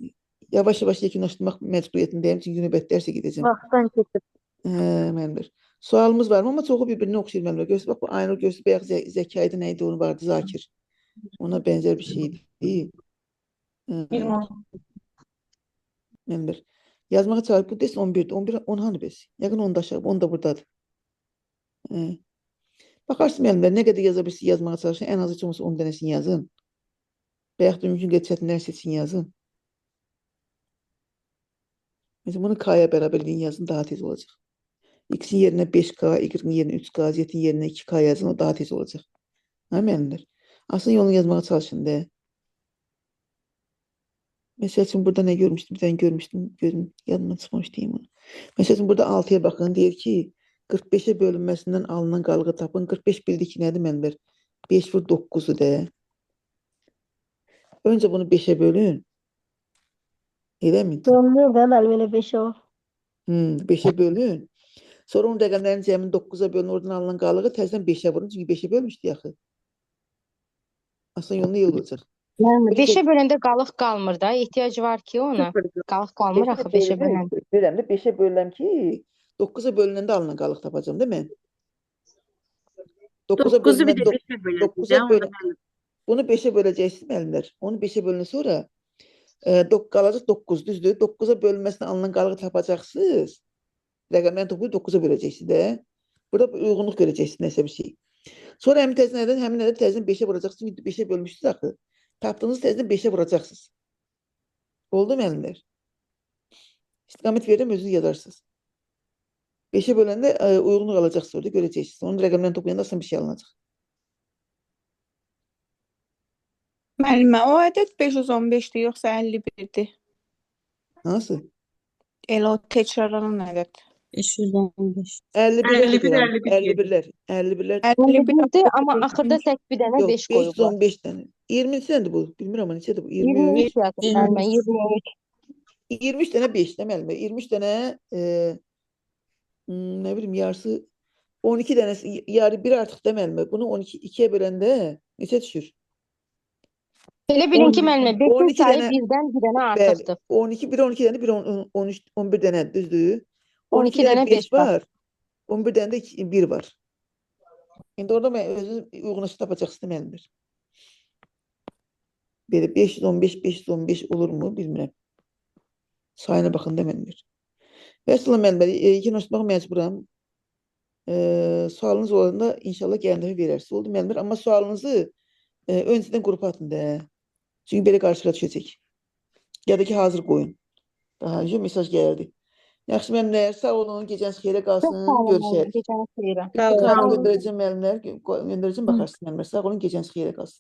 yavaş yavaş yekunlaşdırmaq məcburiyyətindəyim, çünki növbəti dərsə gedəcəm. Vaxtdan keçib. Hə, müəllimlər. Sualımız var mı? Amma çoxu bir-birinə oxşayır müəllimlər. Görürsünüz, bax bu Aynur görürsünüz, bayaq Zəka idi, nə idi, onu vardı, Zakir. Ona bənzər bir şeydi. Hə, müəllimlər. Yazmağa çalışıb, bu desin 11-dir. 11, 10 hanı bəs? Yəqin 10 da aşağı, 10 da buradadır. Hə. Baxarsınız müəllimlər, nə qədər yaza bilirsiniz, yazmağa çalışın. Ən az heç olmasa 10 dənəsini yazın. Və yaxud da mümkün qədər çətinləri seçin, yazın. Mesela bunu K'ya bərabər edin, yazın, daha tez olacaq. X-in yerinə 5K, Y-in yerinə 3K, Z-in yerinə 2K yazın, o daha tez olacaq. Hə, müəllimlər? Aslında yolunu yazmağa çalışın da. Məsəl üçün, burada nə görmüşdüm? Bir dənə görmüşdüm, gözüm yadıma çıxmamış deyim onu. Məsəl üçün, burada 6-ya baxın, deyir ki, 45-ə bölünməsindən alınan qalığı tapın. 45 bildik ki, nədir müəllimlər? 5 vur 9-u də. Öncə bunu 5-ə bölün. Eləmi? Bölünür də müəllim elə 5 o. 5-ə bölün. Sonra onun rəqəmlərinin cəmini 9-a bölün, oradan alınan qalığı təzədən 5-ə vurun. Çünki 5-ə bölmüşdük axı. Asan yolunu yol olacaq. Müəllimə, Beşə- 5-ə böləndə qalıq qalmır da. Ehtiyac var ki ona. Qalıq qalmır axı 5-ə böləndə. Bilirəm də 5-ə bölürəm ki, 9-a bölünəndə alınan qalıq tapacağam, değil mi? 9-a 9-u bir bölünən də 5-ə böləcəyik. 9-a Onda bölün. Bunu 5-ə böləcəksiniz müəllimlər. Onu 5-ə bölünən sonra qalacaq 9, düzdür? 9-a bölünməsinə alınan qalığı tapacaqsınız. Rəqəmlərini toplayıb 9-a böləcəksiniz də. Burada bir uyğunluq görəcəksiniz nəsə bir şey. Sonra həmin təzə nədən? Həmin ədəd təzədən 5-ə vuracaqsınız. Çünki 5-ə bölmüşsünüz axı. Tapdığınız təzədən 5-ə vuracaqsınız. Oldu müəllimlər? İstiqamət verirəm, özünüz yazarsınız. 5-ə böləndə uyğunluq alacaqsınız orada, görəcəksiniz. Onun rəqəmlərini toplayanda asan bir şey alınacaq. Müəllimə, o ədəd 515-dir yoxsa 51-dir? Hansı? Elə o təkrarlanan ədəd. 515. 51-lər 51, 51-lər. 51. 51-lər. 51 51-dir, amma axırda tək bir dənə Yox, 5 qoyublar. 515 dənə. 20 dənədir bu. Bilmirəm amma neçədir bu? 23. 23 yazıb müəllimə, 23. 23 dənə 5 də müəllimə. 23 dənə nə bilim yarısı 12 dənəsi yarı bir artıq da müəllimə. Bunu 12 2-yə böləndə neçə düşür? Elə bilin ki müəllimə, 5-in 12 sayı dənə birdən bir dənə bəli, artıqdır. 12 bir 12 dənə bir 10, 13 11 dənə düzdür? 12 dənə 5 5 var. var. 11 dənə də 1 var. İndi orada mən özünüz uyğunlaşıb tapacaqsınız müəllimlər. Belə 515 515 olur mu bilmirəm. Sayına baxın da müəllimlər. Vəssalam müəllimlər, yekunlaşmağa məcburam. Sualınız olanda inşallah gələn dəfə verərsiniz. Oldu müəllimlər, amma sualınızı öncədən qrupa atın da. Çünki belə qarşıya düşəcək. Ya da ki hazır qoyun. Daha öncə mesaj gəldi. Yaxşı müəllimlər, sağ olun. Gecəniz xeyrə Çox qalsın. sağ olun müəllimə, Görüşərik. gecəniz xeyrə. Sağ Sağ olun. olun. Göndərəcəm müəllimlər, göndərəcəm baxarsınız müəllimlər. Sağ olun, gecəniz xeyrə qalsın.